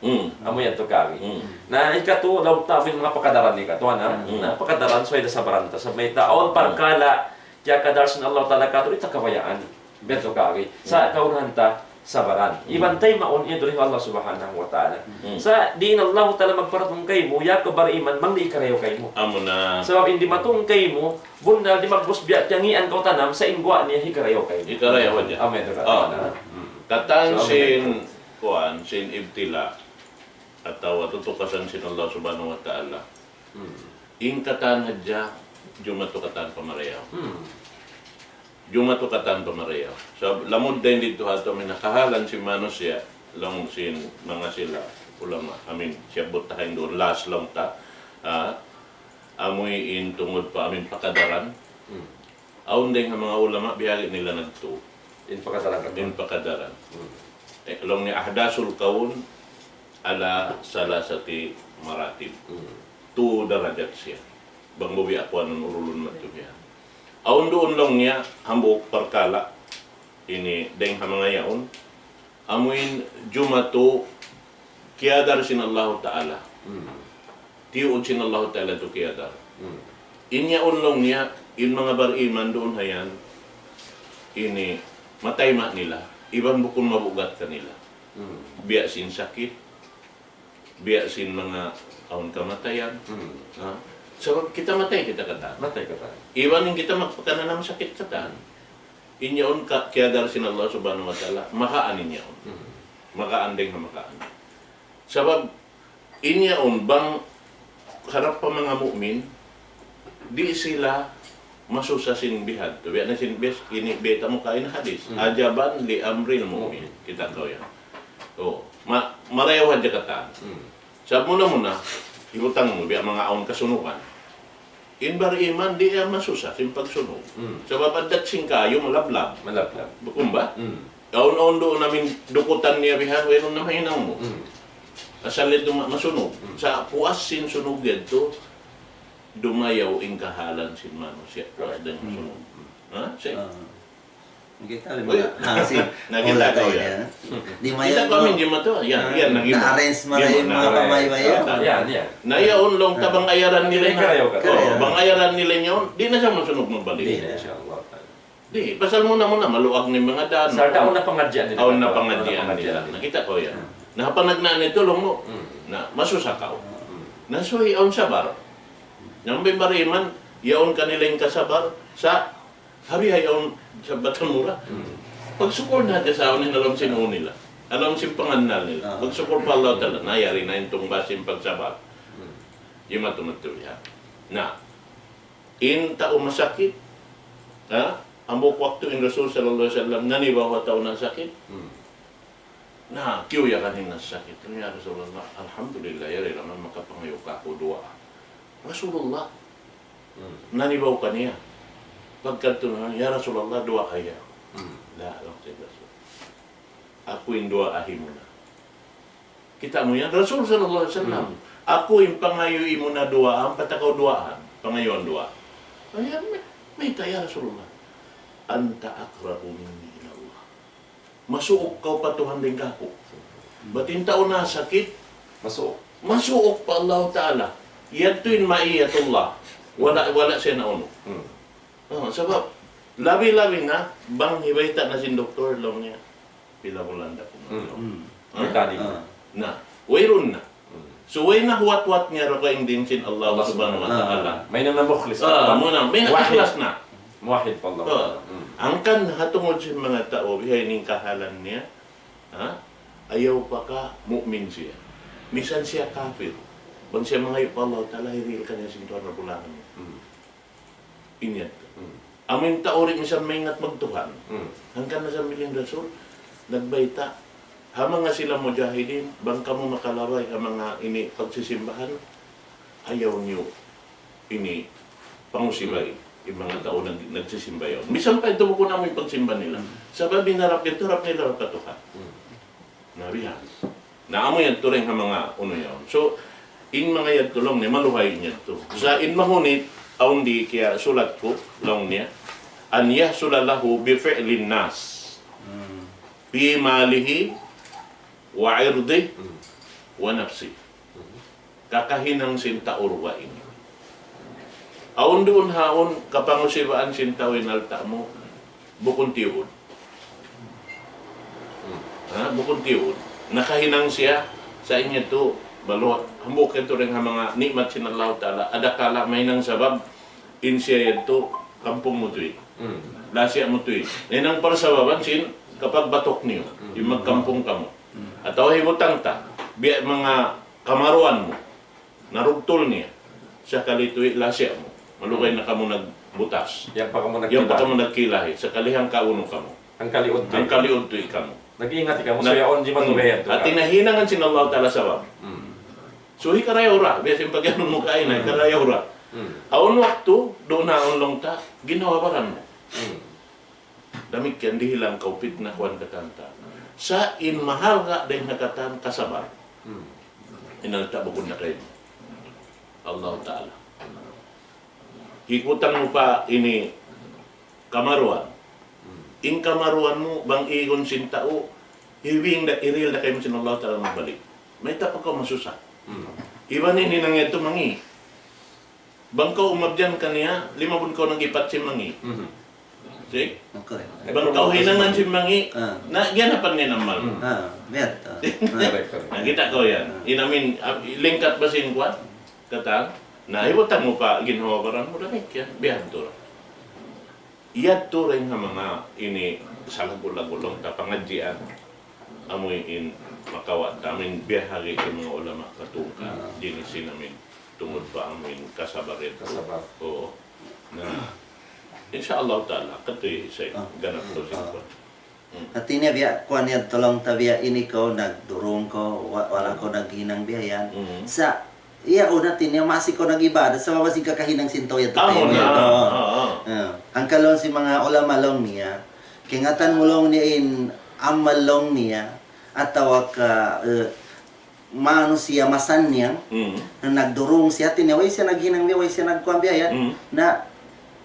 Amu yadtu kami. Na, hikatu, laung ta in manga pakadaran ini katuan, ha? Na, pakadaran, subay da sabaran ta. Sa' mayta', awn parkala', kiyakadar sin Allah Ta'ala katu', di' ta kabayaan. Biya' yadtu kami. Sa' kaunahan ta, sabaran. Iban taymaun, in duun ha Allah Subhanahu wa Ta'ala. Sa' di' in Allah Ta'ala magparatung kaymu, ya kaw bariman, bang di' hikarayaw kaymu. Amu na. Sabab in dimatung kaymu, bunnal di' magbus biya' tiyangian kaw tanam, sa' in guwa' niya hikarayaw kaymu. Hikarayaw hadja. Amu yadtu katuan. Katan sin, kuwan, sin ibtila'. Atawa tutukasan sin Allah Subhanahu wa Ta'ala. In katan hadja, jumatu katan pamarayaw. Jumatu katan pamarayaw. Sabab lamud dayn didtu ha yadtu amin kahalan sin manusiya', laung sin manga sila ulama, amin, siyabbut ta ha yan duun, last laung ta, ah, amuin tungud pa amin pakadaran. Awn dayn ha manga ulama, biyagi' nila nagtu. In pakadaran katu'. In pakadaran. Eh, laung niya أحداث الكون على ثلاثة مراتب. Tu darajat siya. Bang mu biya' kuanun urulun madtu biya'. Awn duun laung niya hambuuk parkala' ini dayn ha manga yaun. Amuin jumatu kiyadar sin Allahu Ta'ala. Tiyuud sin Allahu Ta'ala tu kiyadar. In yaun laung niya, in manga bariman duun ha yan, ini matayma' nila, iban bukun mabugat kanila. Biya' sin sakit, biya' sin manga awn kamatayan. Ha? Sabab kita matay kita katan. Matay katan. Iban in kita magpakananam sakit katan. In yaun ka-, kiyadar sin Allah Subhanahu wa Ta'ala, makaan in yaun. Makaan dayn ha makaan. Sabab, in yaun bang harap pa manga mu'min, di' sila masusa sin bihadtu. Biya' na sin bes-, ini beta mu kaina hadis. عجبا لأمر المؤمن. Kita' kaw yan. Oh, ma-, marayaw hadja katan. Sabab muna-muna, hibutang mu, biya' manga awn kasunugan. In bariman, di' yan masusa sin pagsunug. Sabab addat sin kayu, malablab. Malablab. Bukun ba? Awn-awn duun amin dukutan niya bihan, wayruun na mahinang mu. Asal yadtu ma-, masunug. Sa' puas sin sunug yadtu, dumayaw in kahalan sin manusiya', puas dayn ha sunug. Ha? Sa' Nakita' mu na, ha, sin nakita' hula' kaw yan. Di' maya kita kami, di' matu. Yan, yan, nag-iba. Na-arrange mara yan, manga pamaybay yan. Yan, yan. Na yaun laung ta bang ayaran nila na. Karayaw ka. Oh, bang ayaran nila yaun, di' na siya masunug magbalik. Di' na, insha Allah. Di', pasal muna-muna, maluag na in manga dan. Sarta' awn na pangadjian nila. Awn na pangadjian nila. Nakita' kaw yan. Na panagnaan itu, laung mu. Na, masusa kaw. Na, suy, awn sabar. Nang bariman, yaun kanila in kasabar, sa' Hari hay awn sa Batamura. Pagsukul na hadja sa awn in ha lawm sin ū nila. Ha lawm sin pangannal nila. Pagsukul pa Allah Ta'ala, na yari na in tungbas sin pagsabar. Yuma tumatuya. Na, in tau masakit, ha? Hambuuk waktu in Rasul sallallahu alayhi wasallam, nanibaw ha tau nasakit. Hmm. Na, kiyuyagan in nasakit. "Ya Rasulullah, alhamdulillah, yari laung niya makapangayu' kāku' duwaa." Rasulullah, hmm, nanibaw kaniya. Pagkadtu na, "Ya Rasulullah, duwaa ya." Hmm. "La," laung sin Rasul. "Aku in duwaahi mu na." Kita' mu yan, Rasul sallallahu alayhi wasallam. Hmm. "Aku in pangayui mu na duwaa, ampa ta kaw duwaa, pangayuan duwaa." Ay, may, mayta' ya Rasulullah? "Anta aqrabu minni ila Allah." Masuuk kaw pa Tuhan dayn kāku'. Bat in tau nasakit, masuuk. Masuuk pa Allah Ta'ala. Yadtu in ma'iyatullah. Wala', wala' siya naunu. Hmm. Oh, sabab, labi-labi na, bang hibayta' na sin doktor, laung niya, "Pila bulan da kuman." Hmm. Hmm. Ha? May tali. Ah. Na, wayruun na. Hmm. So, way na huwat-huwat niya ra kaingdin sin Allah Subhanahu wa Ta'ala. May na na mukhlis. Ah, muna, may na ikhlas na. Muwahhid pa Allah. Ah. Hmm. Hangkan ha tungud sin manga tau, bihaini in kahalan niya, ha? Ayaw pa ka mu'min siya. Misan siya kafir. Bang siya mangayu' pa Allah Ta'ala, hirihil kaniya sin Tuhan Rabbul Alamin. Hmm. Inyat. Hmm. Amu in tau di' misan maingat magtuhan. Hmm. Hangkan na sambil in Rasul, nagbayta', ha manga sila mujahidin, bang kamu makalabay ha manga ini pagsisimbahan, ayaw niyu ini pangusibay, hmm, in manga tau nag-, nagsisimba yaun. Misan pa yadtu bukun amu in pagsimba nila. Hmm. Sabab in harap yadtu, harap nila harap pa Tuhan. Hmm. Na bihan. Na amu yadtu dayn ha manga unu yaun. So, in manga yadtu laung niya, maluhay in yadtu. Sa' in mahunit, awn di kiyasulat ku, laung niya, أن يحصل له بفعل الناس في ماله وعرضه ونفسه. Kakahinang sin tau duwa ini. Awn duun haun, kapangusiwaan sin tau in alta' mu, bukun tiyuud. Hmm. Ha, bukun tiyuud. Nakahinang siya, sa' in yadtu, baluha, hambuuk yadtu dayn ha manga ni'mat sin Allah Ta'ala. Adakala mahinang sabab, in siya yadtu, kampung mu tuud. Hmm. Lasiya' mu tuud. Nahinang parsababan sin, kapagbatuk niyu, hmm, in magkampung kamu. Hmm. Atawa hibutang ta, biya' manga kamaruan mu. Narugtul niya. Sakali tuud lasiya' mu. Malugay na kamu nagbutas. Yan pa kamu nagkilahi. Yan pa kamu nagkilahi. Sakali hangkaunu kamu. Hangkaliud tuud. Hangkaliud tuud kamu. Nag-ingat kamu, nag-, sa' yaun di' matubayan tu. Hati nahinangan sin Allah Ta'ala sabab. Hmm. So, hikarayaw ra. Biya' sin pag-anu mu kaina, hmm, hikarayaw ra. Hmm. Awn waktu, duun na awn laung ta, ginhawa-baran mu. Hmm. Damikkiyan dihilan kaw pitna kuwan katan ta. Sa' in mahalga' dayn ha katan kasabar. Hmm. In alta' bukun na kaymu. Allah Ta'ala. Hikutang mu pa ini kamaruan. Hmm. In kamaruan mu, bang igun sin tau, hibing da, hirihil da kaymu sin Allah Ta'ala magbalik. Mayta' pa kaw masusa. Hmm. Iban in hinang yadtu mangi'. Bang kaw umabyan kaniya, limabun kaw nag-ipat sin mangi'. Mhm. See? Okay. Bang kaw hinangan sin mangi', ah, na, giyanapan niya in amal. Hmm. Ah, biya' ta. Ah. Correct, correct. Nakita' kaw yan. Ah. In amin, ah, lingkat ba sin kuwan? Katan? Na, hibutang mu pa, ginhawa-baran mu, damikkiyan. Biya' ha yan tu. Yadtu dayn ha manga ini salaggu'-laggu' laung ta pangadjian. Amu in makawa' ta amin biyahagi' sin manga ulama katungka, hmm, dini sin amin tungud pa amin kasabar yadtu. Kasabar. Oo. Na, insya Allah Ta'ala, katuy sa, ah, ganap tu sin, ah, kuwan. Hmm. Hati niya biya', kuwan yadtu laung ta biya' ini kaw, nagdurung kaw, wa-, wala' kaw naghinang biya' yan. Hmm. Sa', iya, unu hati niya, masi kaw nag-ibadat, sabab masi kakahinang sin tau yadtu. Amu na, yadtu. Ah, ah. Ah. Hangkan laung sin manga ulama laung niya, kaingatan mu laung niya in amal laung niya, atawa ka, eh, manusiya' masannyang, mm, na nagdurung siya, hati niya, way siya naghinang biya', way siya nagkuwan biya' yan. Mm. Na,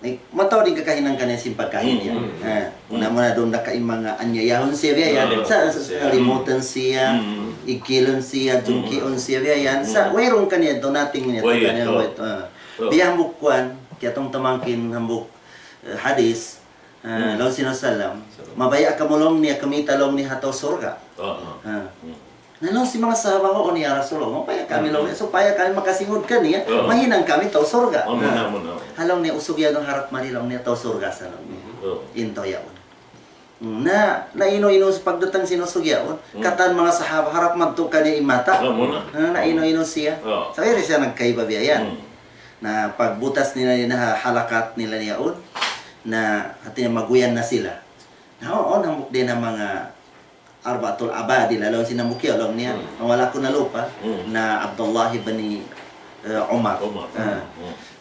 eh, mataud in kakahinang kaniya sin pagkahi niya. Mm, mm, mm. Ah, mm. Muna-muna duun na ka in manga anyayahun siya biya' yan. Sa, sa, sa, kalimutan siya, mm, igkilun siya, mm, jungkiun siya biya' yan. Sa, mm, wayruun kaniya duun, nothing niya, way kaniya, ito, way ito, ah. Oh. Biya' hambuuk kuwan, kiyatung ta mangkin hambuuk, eh, hadis, ah, hmm, laung sin Rasul sallam, mabaya' kamu laung niya, kumita laung niya ha tau surga'. Oo. Ah. Hmm. Na laung sin manga sahaba, "Huun ya Rasulullah, mabaya' kami laung niya, supaya kami makasingud kaniya, oo, mahinang kami tau surga'." Oo, muna, muna. Ha laung niya, "Usug yaun harap mari laung niya tau surga' sa laung niya." Oo. In tau yaun. Na, nainu-inu sa pagdatang sin usug yaun. Katan manga sahaba harap madtu kaniya in mata. Na, nainu-inu siya. Sa' di' siya nagkaiba biya' yan. Na pagbutas nila in ha-, halakat nila yaun. Na hati niya maguyan na sila. Na, oo, hambuuk dayn ha manga Arbaatul Abadila, laung sin hambuuk yaun laung niya. Wala' ku nalupa, na Abdullah ibn, eh, Umar.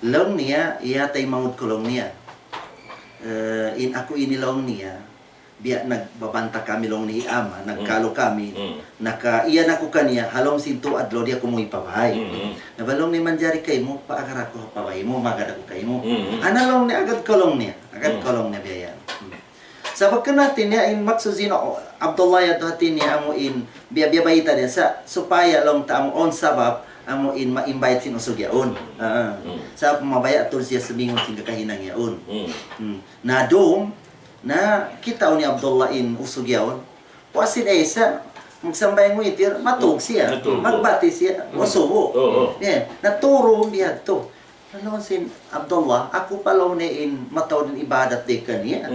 Laung niya, iya taymanghud ku laung niya. Eh, in aku ini laung niya, biya' nagbabanta kami laung niya hi ama', nagkalu kami. Naka-, iyan aku kaniya, ha lawm sin tū adlaw di' aku muwi' pa bāy. Na ba laung niya manjari kaymu, paagar aku ha pa bāy mu, magad aku kaymu. Ana laung niya, agad ku laung niya, agad ku laung niya biya' yan. Sabab kan hati niya in maksud sin Abdullah yadtu hati niya amu in biya'-biya' bayta' niya sa' supaya laung ta amu awn sabab amu in ma-invite sin usug yaun. Sabab mabaya' tuud siya sumingun sin kakahinang yaun. Na dum, na kitaun ni Abdullah in usug yaun. Puas sin Isa, magsambahayang witir, matug siya. Magbati siya, wa subu. Na turu biyadtu. Na laung sin Abdullah, aku pa laung niya in mataud in ibadat dayn kaniya.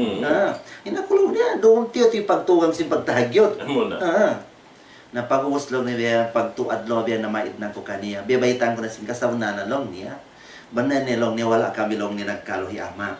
In aku laung niya, duun tiyu-tiyu pagtugang sin pagtahajjud. Na pag'ubus laung niya, pagtū adlaw biya' na maid na aku kaniya. Biya' baytaan ku na sin kasabunnalan laung niya. Bang na laung niya, wala' kami laung niya nagkalu hi ama'.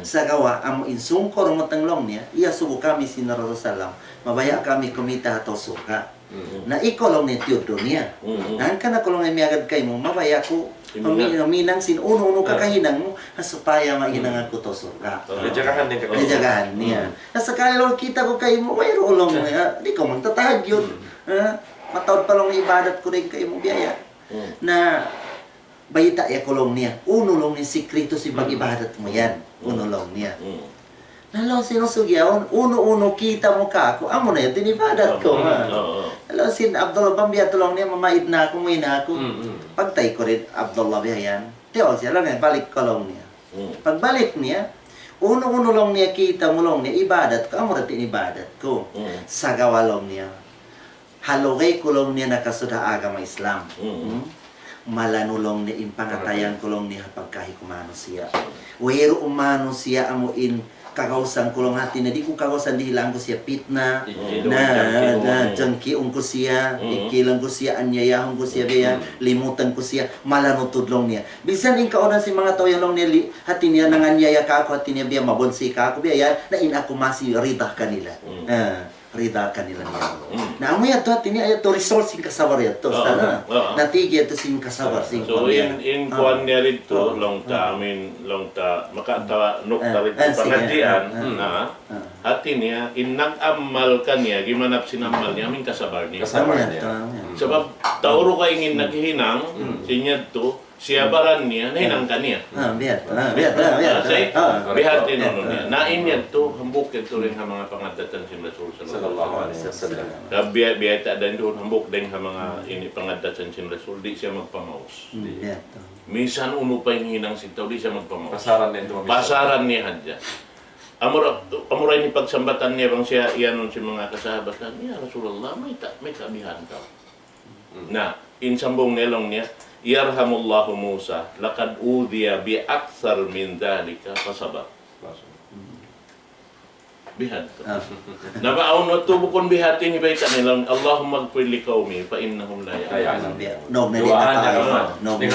Sagawa', amu in sūng ku dumatung laung niya, iyasubu kami sin Rasul sallam, mabaya' kami kumita ha tau surga'. Na ikaw laung niya tiyuddu niya. Na hangkan aku laung niya miyagad kaymu, mabaya' aku huminang sin unu-unu kakahinang mu, ha supaya mahinang aku tau surga'. Jagahan niya. Na sakali laung kita' ku kaymu, wayruun laung niya, di' kaw magtatahajjud. Mataud pa laung niya ibadat ku dayn kaymu biya' yan. Na baytai aku laung niya, unu laung niya sikritu sin pag-ibadat mu yan. Unu laung niya. Na laung sin usug yaun, unu-unu kita' mu kāku', amu na yan in ibadat ku. Laung sin Abdullah, bang biya' tu laung niya, mamaid na aku, muwi' na aku. Pagtay ku dayn Abdullah biya' yan. Tiyaun siya laung niya, balik ku laung niya. Pagbalik niya, unu-unu laung niya kita' mu laung niya, ibadat ku, amu ra in ibadat ku. Sagawa' laung niya, ha lugay ku laung niya nakasud ha agama Islam. Malanu laung niya in pangatayan ku laung niya ha pagkahi ku manusiya'. Wayruun manusiya' amu in kagausan ku laung hati niya, di' ku kagausan dihilan ku siya pitna. Na, na, jangkiun ku siya, ikilan ku siya, anyayahun ku siya, biya' yan, limutan ku siya, malanu tuud laung niya. Minsan in kaunan sin manga tau yan laung niya, hati niya nanganyaya kāku', hati niya biya' mabunsi kāku', biya' yan, na in aku masi rida kanila. Rida kanila niya. Na amu yadtu hati niya, yadtu result sin kasabar yadtu. Sa' na, natigi yadtu sin kasabar sin kuwan niya. So, in, in kuwan niya didtu, laung ta, amin, laung ta, makatawa, nukta didtu, pangadjian, na, hati niya, in nag-amal kaniya, gimanap sin amal niya, amin kasabar niya. Kasabar niya. Sabab, tau dugaing in naghihinang, sin yadtu, siya baran niya, nahinang kaniya. Biya' yan, biya' yan. Sa' biya' yan in unu niya. Na in yadtu, hambuuk yadtu dayn ha manga pangaddatan sin Rasul sallallahu alayhi wasallam. Biya', biya' ta dayn duun, hambuuk dayn ha manga ini pangaddatan sin Rasul, di' siya magpamaus. Minsan unu pa in hinang sin tau, di' siya magpamaus. Pasaran niya hadja. Amura, amura ini pagsambatan niya bang siya iyanun sin manga kasahabatan, "Ya Rasulullah, mayta', mayta' bihan kaw?" Na, in sambung niya laung niya, "يرحم الله موسى، لقد أوذي بأكثر من ذلك فصبر." Bihan. Na ba awn waktu bukun bihan ini bayta' niya laung, "اللهم اغفر لقومي فإنهم لا يعلمون." Nog na di' na tayo. Nog na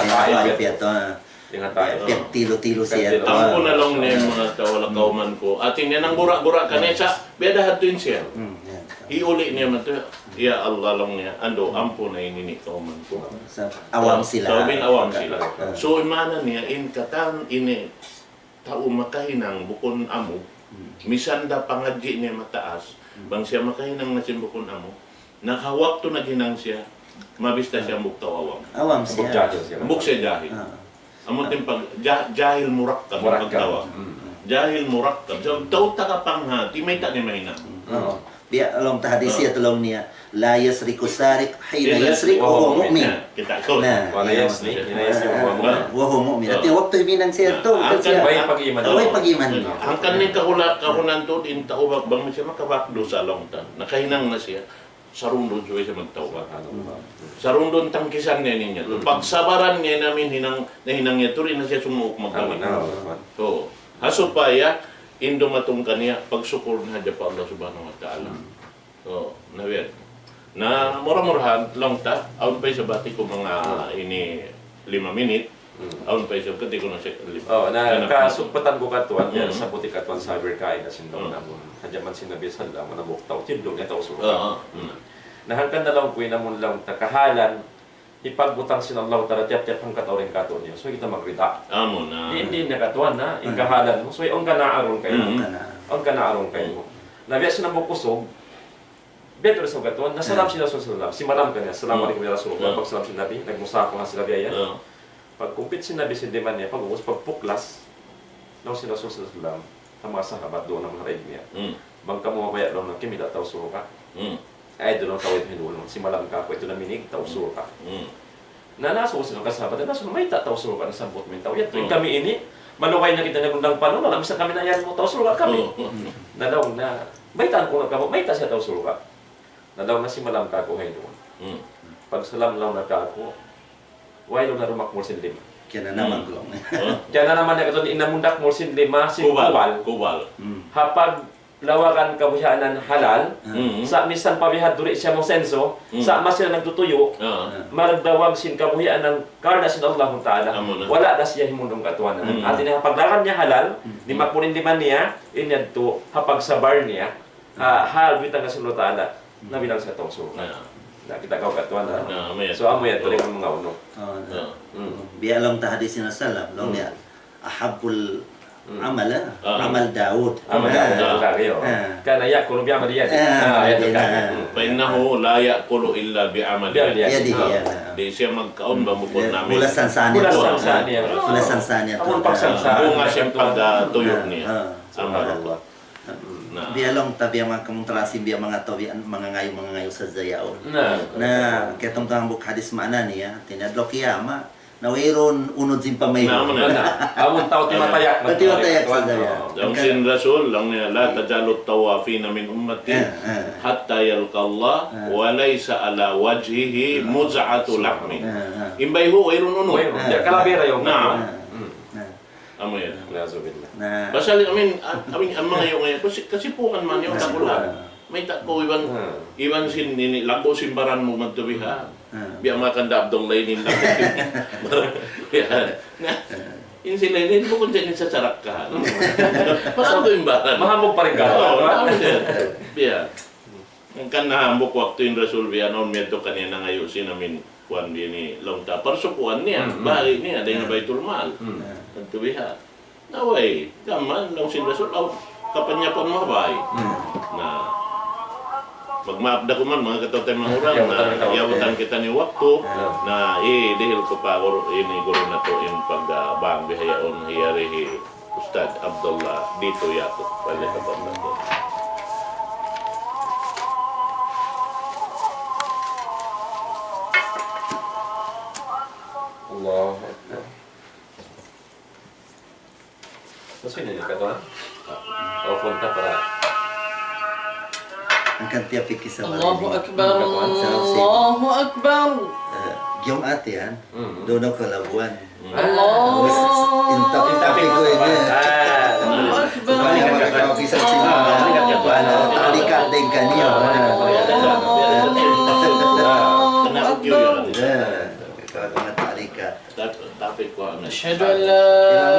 di' na tayo. Piyagtilu-tilu siya. Ampun na laung niya in manga tau ha kauman ku. Hati niya nanggura-gura kaniya sa', biya' da hadtu in siya. Hiuli' niya madtu, "Ya Allah," laung niya, "andu', ampuna in ini kauman ku." Awam sila. Sabab in awam sila. So, in maana niya, in katan ini tau makahinang bukun amu, misan da pangadji' niya mataas, bang siya makahinang na sin bukun amu, na ha waktu naghinang siya, mabista siya hambuuk tau awam. Awam siya. Hambuuk siya jahil. Amu in pag-, ja-, jahil murakkab, pagtawag. Jahil murakkab. So, tau tagapanghati, mayta' niya mahinang. Biya' laung ta hadis yadtu laung niya, "لا يسرق السارق حين يسرق وهو مؤمن." Kita' ku. Na, ولا يزني حين يزني وهو مؤمن. Hati waktu himinang siya tu, hangkan siya way pag-iman. Way pag-iman. Hangkan in kahula-, kahunan tu, in tau bang siya makabak dusa laung ta. Nakahinang na siya. Sarundun subay siya magtawbat. Sarundun tangkisan niya niya. Pagsabaran niya in amu in hinang, nahinang niya, tuud na siya sumuuk magkawin. So, ha supaya In dumatung kaniya, pagsukul na hadja pa Allah Subhanahu wa Ta'ala. Hmm. Oh, na biya'. Na mura-murahan, laung ta, awn pa isab bati' ku manga ini lima minit, hmm, awn pa isab kati ku na siya lima. Oh, na, na kasugpatan ku katuan, ya, hmm, sabuti katuan sabi kaina sin daw, hmm, namun. Hadja man sin Nabi sallallahu alayhi wasallam, managbuk tau, tindog niya tau surga'. Ah, ah. Hmm. Na hangkan na laung ku, namun laung ta kahalan, hipagbutang sin Allah Ta'ala tiyap-tiyap hangka tau dayn kātu'niyu. So, kita magrida. Amu na. Di', di' niya katuan na, in kahalan mu. So, awn ka na awn kaymu. Mm. Awn ka na awn kaymu. Na biya' sin hambuuk usug, biya' tuud sa katuan, na salam sin Rasul sallallahu alayhi wasallam. Simalam kaniya, "Assalamu alaykum ya Rasulullah." Mm. Pagsalam sin Nabi, nagmusafaha sila biya' yan. Mm. Pagkumpit sin Nabi sin lima niya, pag-ubus, pagpuklas, laung sin Rasul sallallahu alayhi wasallam, ha manga sahabat duun ha manga haraig niya. Mm. Bang kamu mabaya' laung niya, kimita' tau surga'. Mm. Ay, duun laung tau yadtu hinulung. Simalam kāku', yadtu naminig, tau surga'. Mm. Na, nasubu sin kasahabatan, nasubu, mayta' tau surga' nasabbut mu in tau yadtu. Mm. Kami ini, malugay na kita nagundang panun, wala' misan kami nayan mu tau surga' kami. Mm. Na laung niya, baytaan ku na kamu, mayta' siya tau surga'. Na laung niya simalam kāku' ha hinduun. Mm. Pagsalam laung niya kāku', way laung niya dumakmul sin lima. Kiyananaman ku laung. Oh. Kiyananaman niya katu' in amun dakmul sin lima, sin kubal. Kubal. Kubal. Mm. Ha paglawagan kabuhianan halal, mm, sa' misan pa biya' ha duri siya musenso, mm, sa' masi nagtutuyu', ah, magdawag sin kabuhianan karna' sin Allahu Ta'ala. Amu na. Wala' da siya himundung katuan. Mm. Hāti niya, paglawagan niya halal, mm, dimakmul in lima niya, in yadtu, ha pagsabar niya, ha, hal bitang sin Allah Ta'ala, nabilang siya tau surga'. Na. Na, kita' kaw katuan, ha? Na, amu yan. So, amu yan, tuloy manga unu. Ah, na. Na. Mm. Biya' laung ta hadis sin Rasul, laung niya, "Ahabbul amal, ah, amal Daud." Amal Daud, ah, ah. Kana ya'kulu bi amali yadihi. Ah, ah, yadtu na. Fa innahu la ya'kulu illa bi amali yadihi. Yadihi, ah, ya, na. Di' siya magkaun bang bukun niya. Bulasan sa niya. Bulasan sa niya. Bulasan sa niya. Amun pagsansa. Bunga sin pagtuyu' niya. Ah, ah. Subhanallah. Na. Biya' laung ta, biya' manga kamuntrasin, biya' manga tau, biya' mangangayu', mangangayu' sadja yaun. Na. Na, kaya tumtang buk hadis maana niya, hāti niya adlaw kiyamat. Na wayruun unud sin pamayhu'. Na, amu na. Na, amun tau timatayak. Timatayak sadja. Laung sin Rasul, laung niya, "La tazalu tawafina min ummati, eh, eh, hatta yalqa Allah, eh, wa laysa ala wajhihi muz'atu lahmin." Eh, eh. In bayhu', wayruun unud. Wayruun. Na. Di' kalabira yaun. Na. Eh. Mm. Na. Amu yan. Na'udzubillah. Na. Pasal, I mean, a-, I mean, in mangayu' ngayu', kasi, kasipukan man yan, na, takula. Na. Mayta' kaw iban, na, iban sin ini, laggu' sin baran mu madtu biha'. Na. Biya' manga kanda Abdullah ini, laggu' sin baran. Yan. Na. Na. In sila ini, bukun sa ini sasarakkahan. Pasal tu in baran. Mahambuuk pa rin ka. Oo, na, amu yan. Biya'. Hangkan na hambuuk waktu in Rasul biya' na awn miyadtu kaniya nangayu' sin amin kuwan biya' ini laung ta parsukuan niya, mm, mm, bahagi' niya, dayn ha, mm, Baytul Mal. Mm. Madtu biha'. Na way, gam mayan laung sin Rasul, aw, kapanyapan mu ha bay. Mm. Na, magmaap da kuman, manga kataw-taymanghuran, na, iyabutan kitaniyu waktu, na, idihil ku pa guru, ini guru natu' in pag, ah, bang bihaun, hiyari hi Ustadz Abdullah Dito Yatut. Balik ka pa, Ustadz. Allahu Akbar. Sino ini, katuan? O, punta para. Hangkan tiya' pikisa Allahu Akbar, Allahu Akbar. Eh, giyong ati yan. Mm. Duun ako labuan. Mm. Allah. Tapos, in topic, topic ku ini. Ah. Allahu Akbar. Supaya makakapisa sila. Ah, talikat din kaniya. Kena ukiw yan. Yeah. Ikaw, mga talikat. Tap-, tapik ku, ano. أشهد أن لا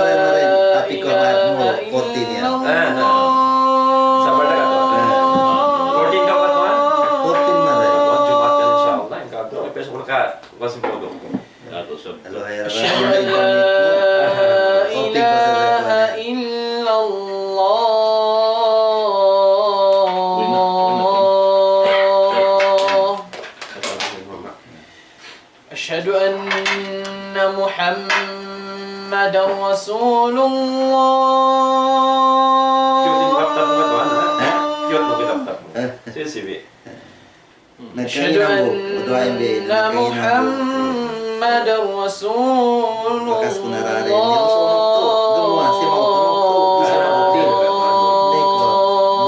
إله إلا الله. Ina mo rin, ina mo rin, tapik ku, mahal mo, fourteen yan. Ah, ah. Sabar na ka to. Ah. Fourteen ka pa to, ha? Fourteen na rin. Buwan Jumat yan, inshallah. Yung ka to, may peso ko na ka, kasi po doon. Ako sa Hello, hello. أشهد أن لا إله إلا الله. Uy, na, uy, na, uy. أشهد أن محمدا رسول الله. Cute in laptop mo, tuwan, ha? Ha? Cute no, laptop mo. Eh? Sisibi. أشهد أن محمدا رسول الله. Bakas ku narari. Hindi ko sa unok to. Gumuha, si Mau, unok to. Di sa unok to. Hindi ko.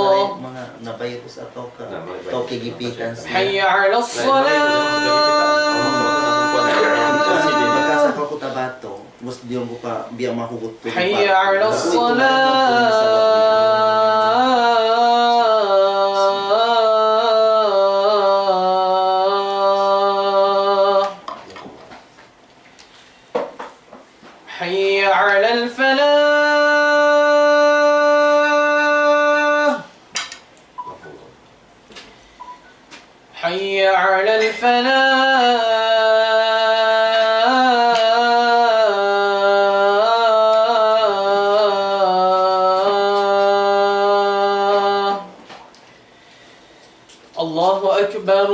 Mare, mga nabayot sa Tawka. Tawka Gipitan siya. حي على الصلاة. Bakas ako, kutaba. Ato, mus diyon ku pa biya' mahugut tu. حي على الصلاة. حي على الفلاح. حي على الفلاح. الله أكبر،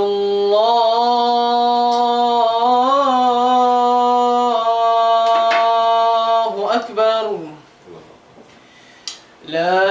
الله أكبر. لا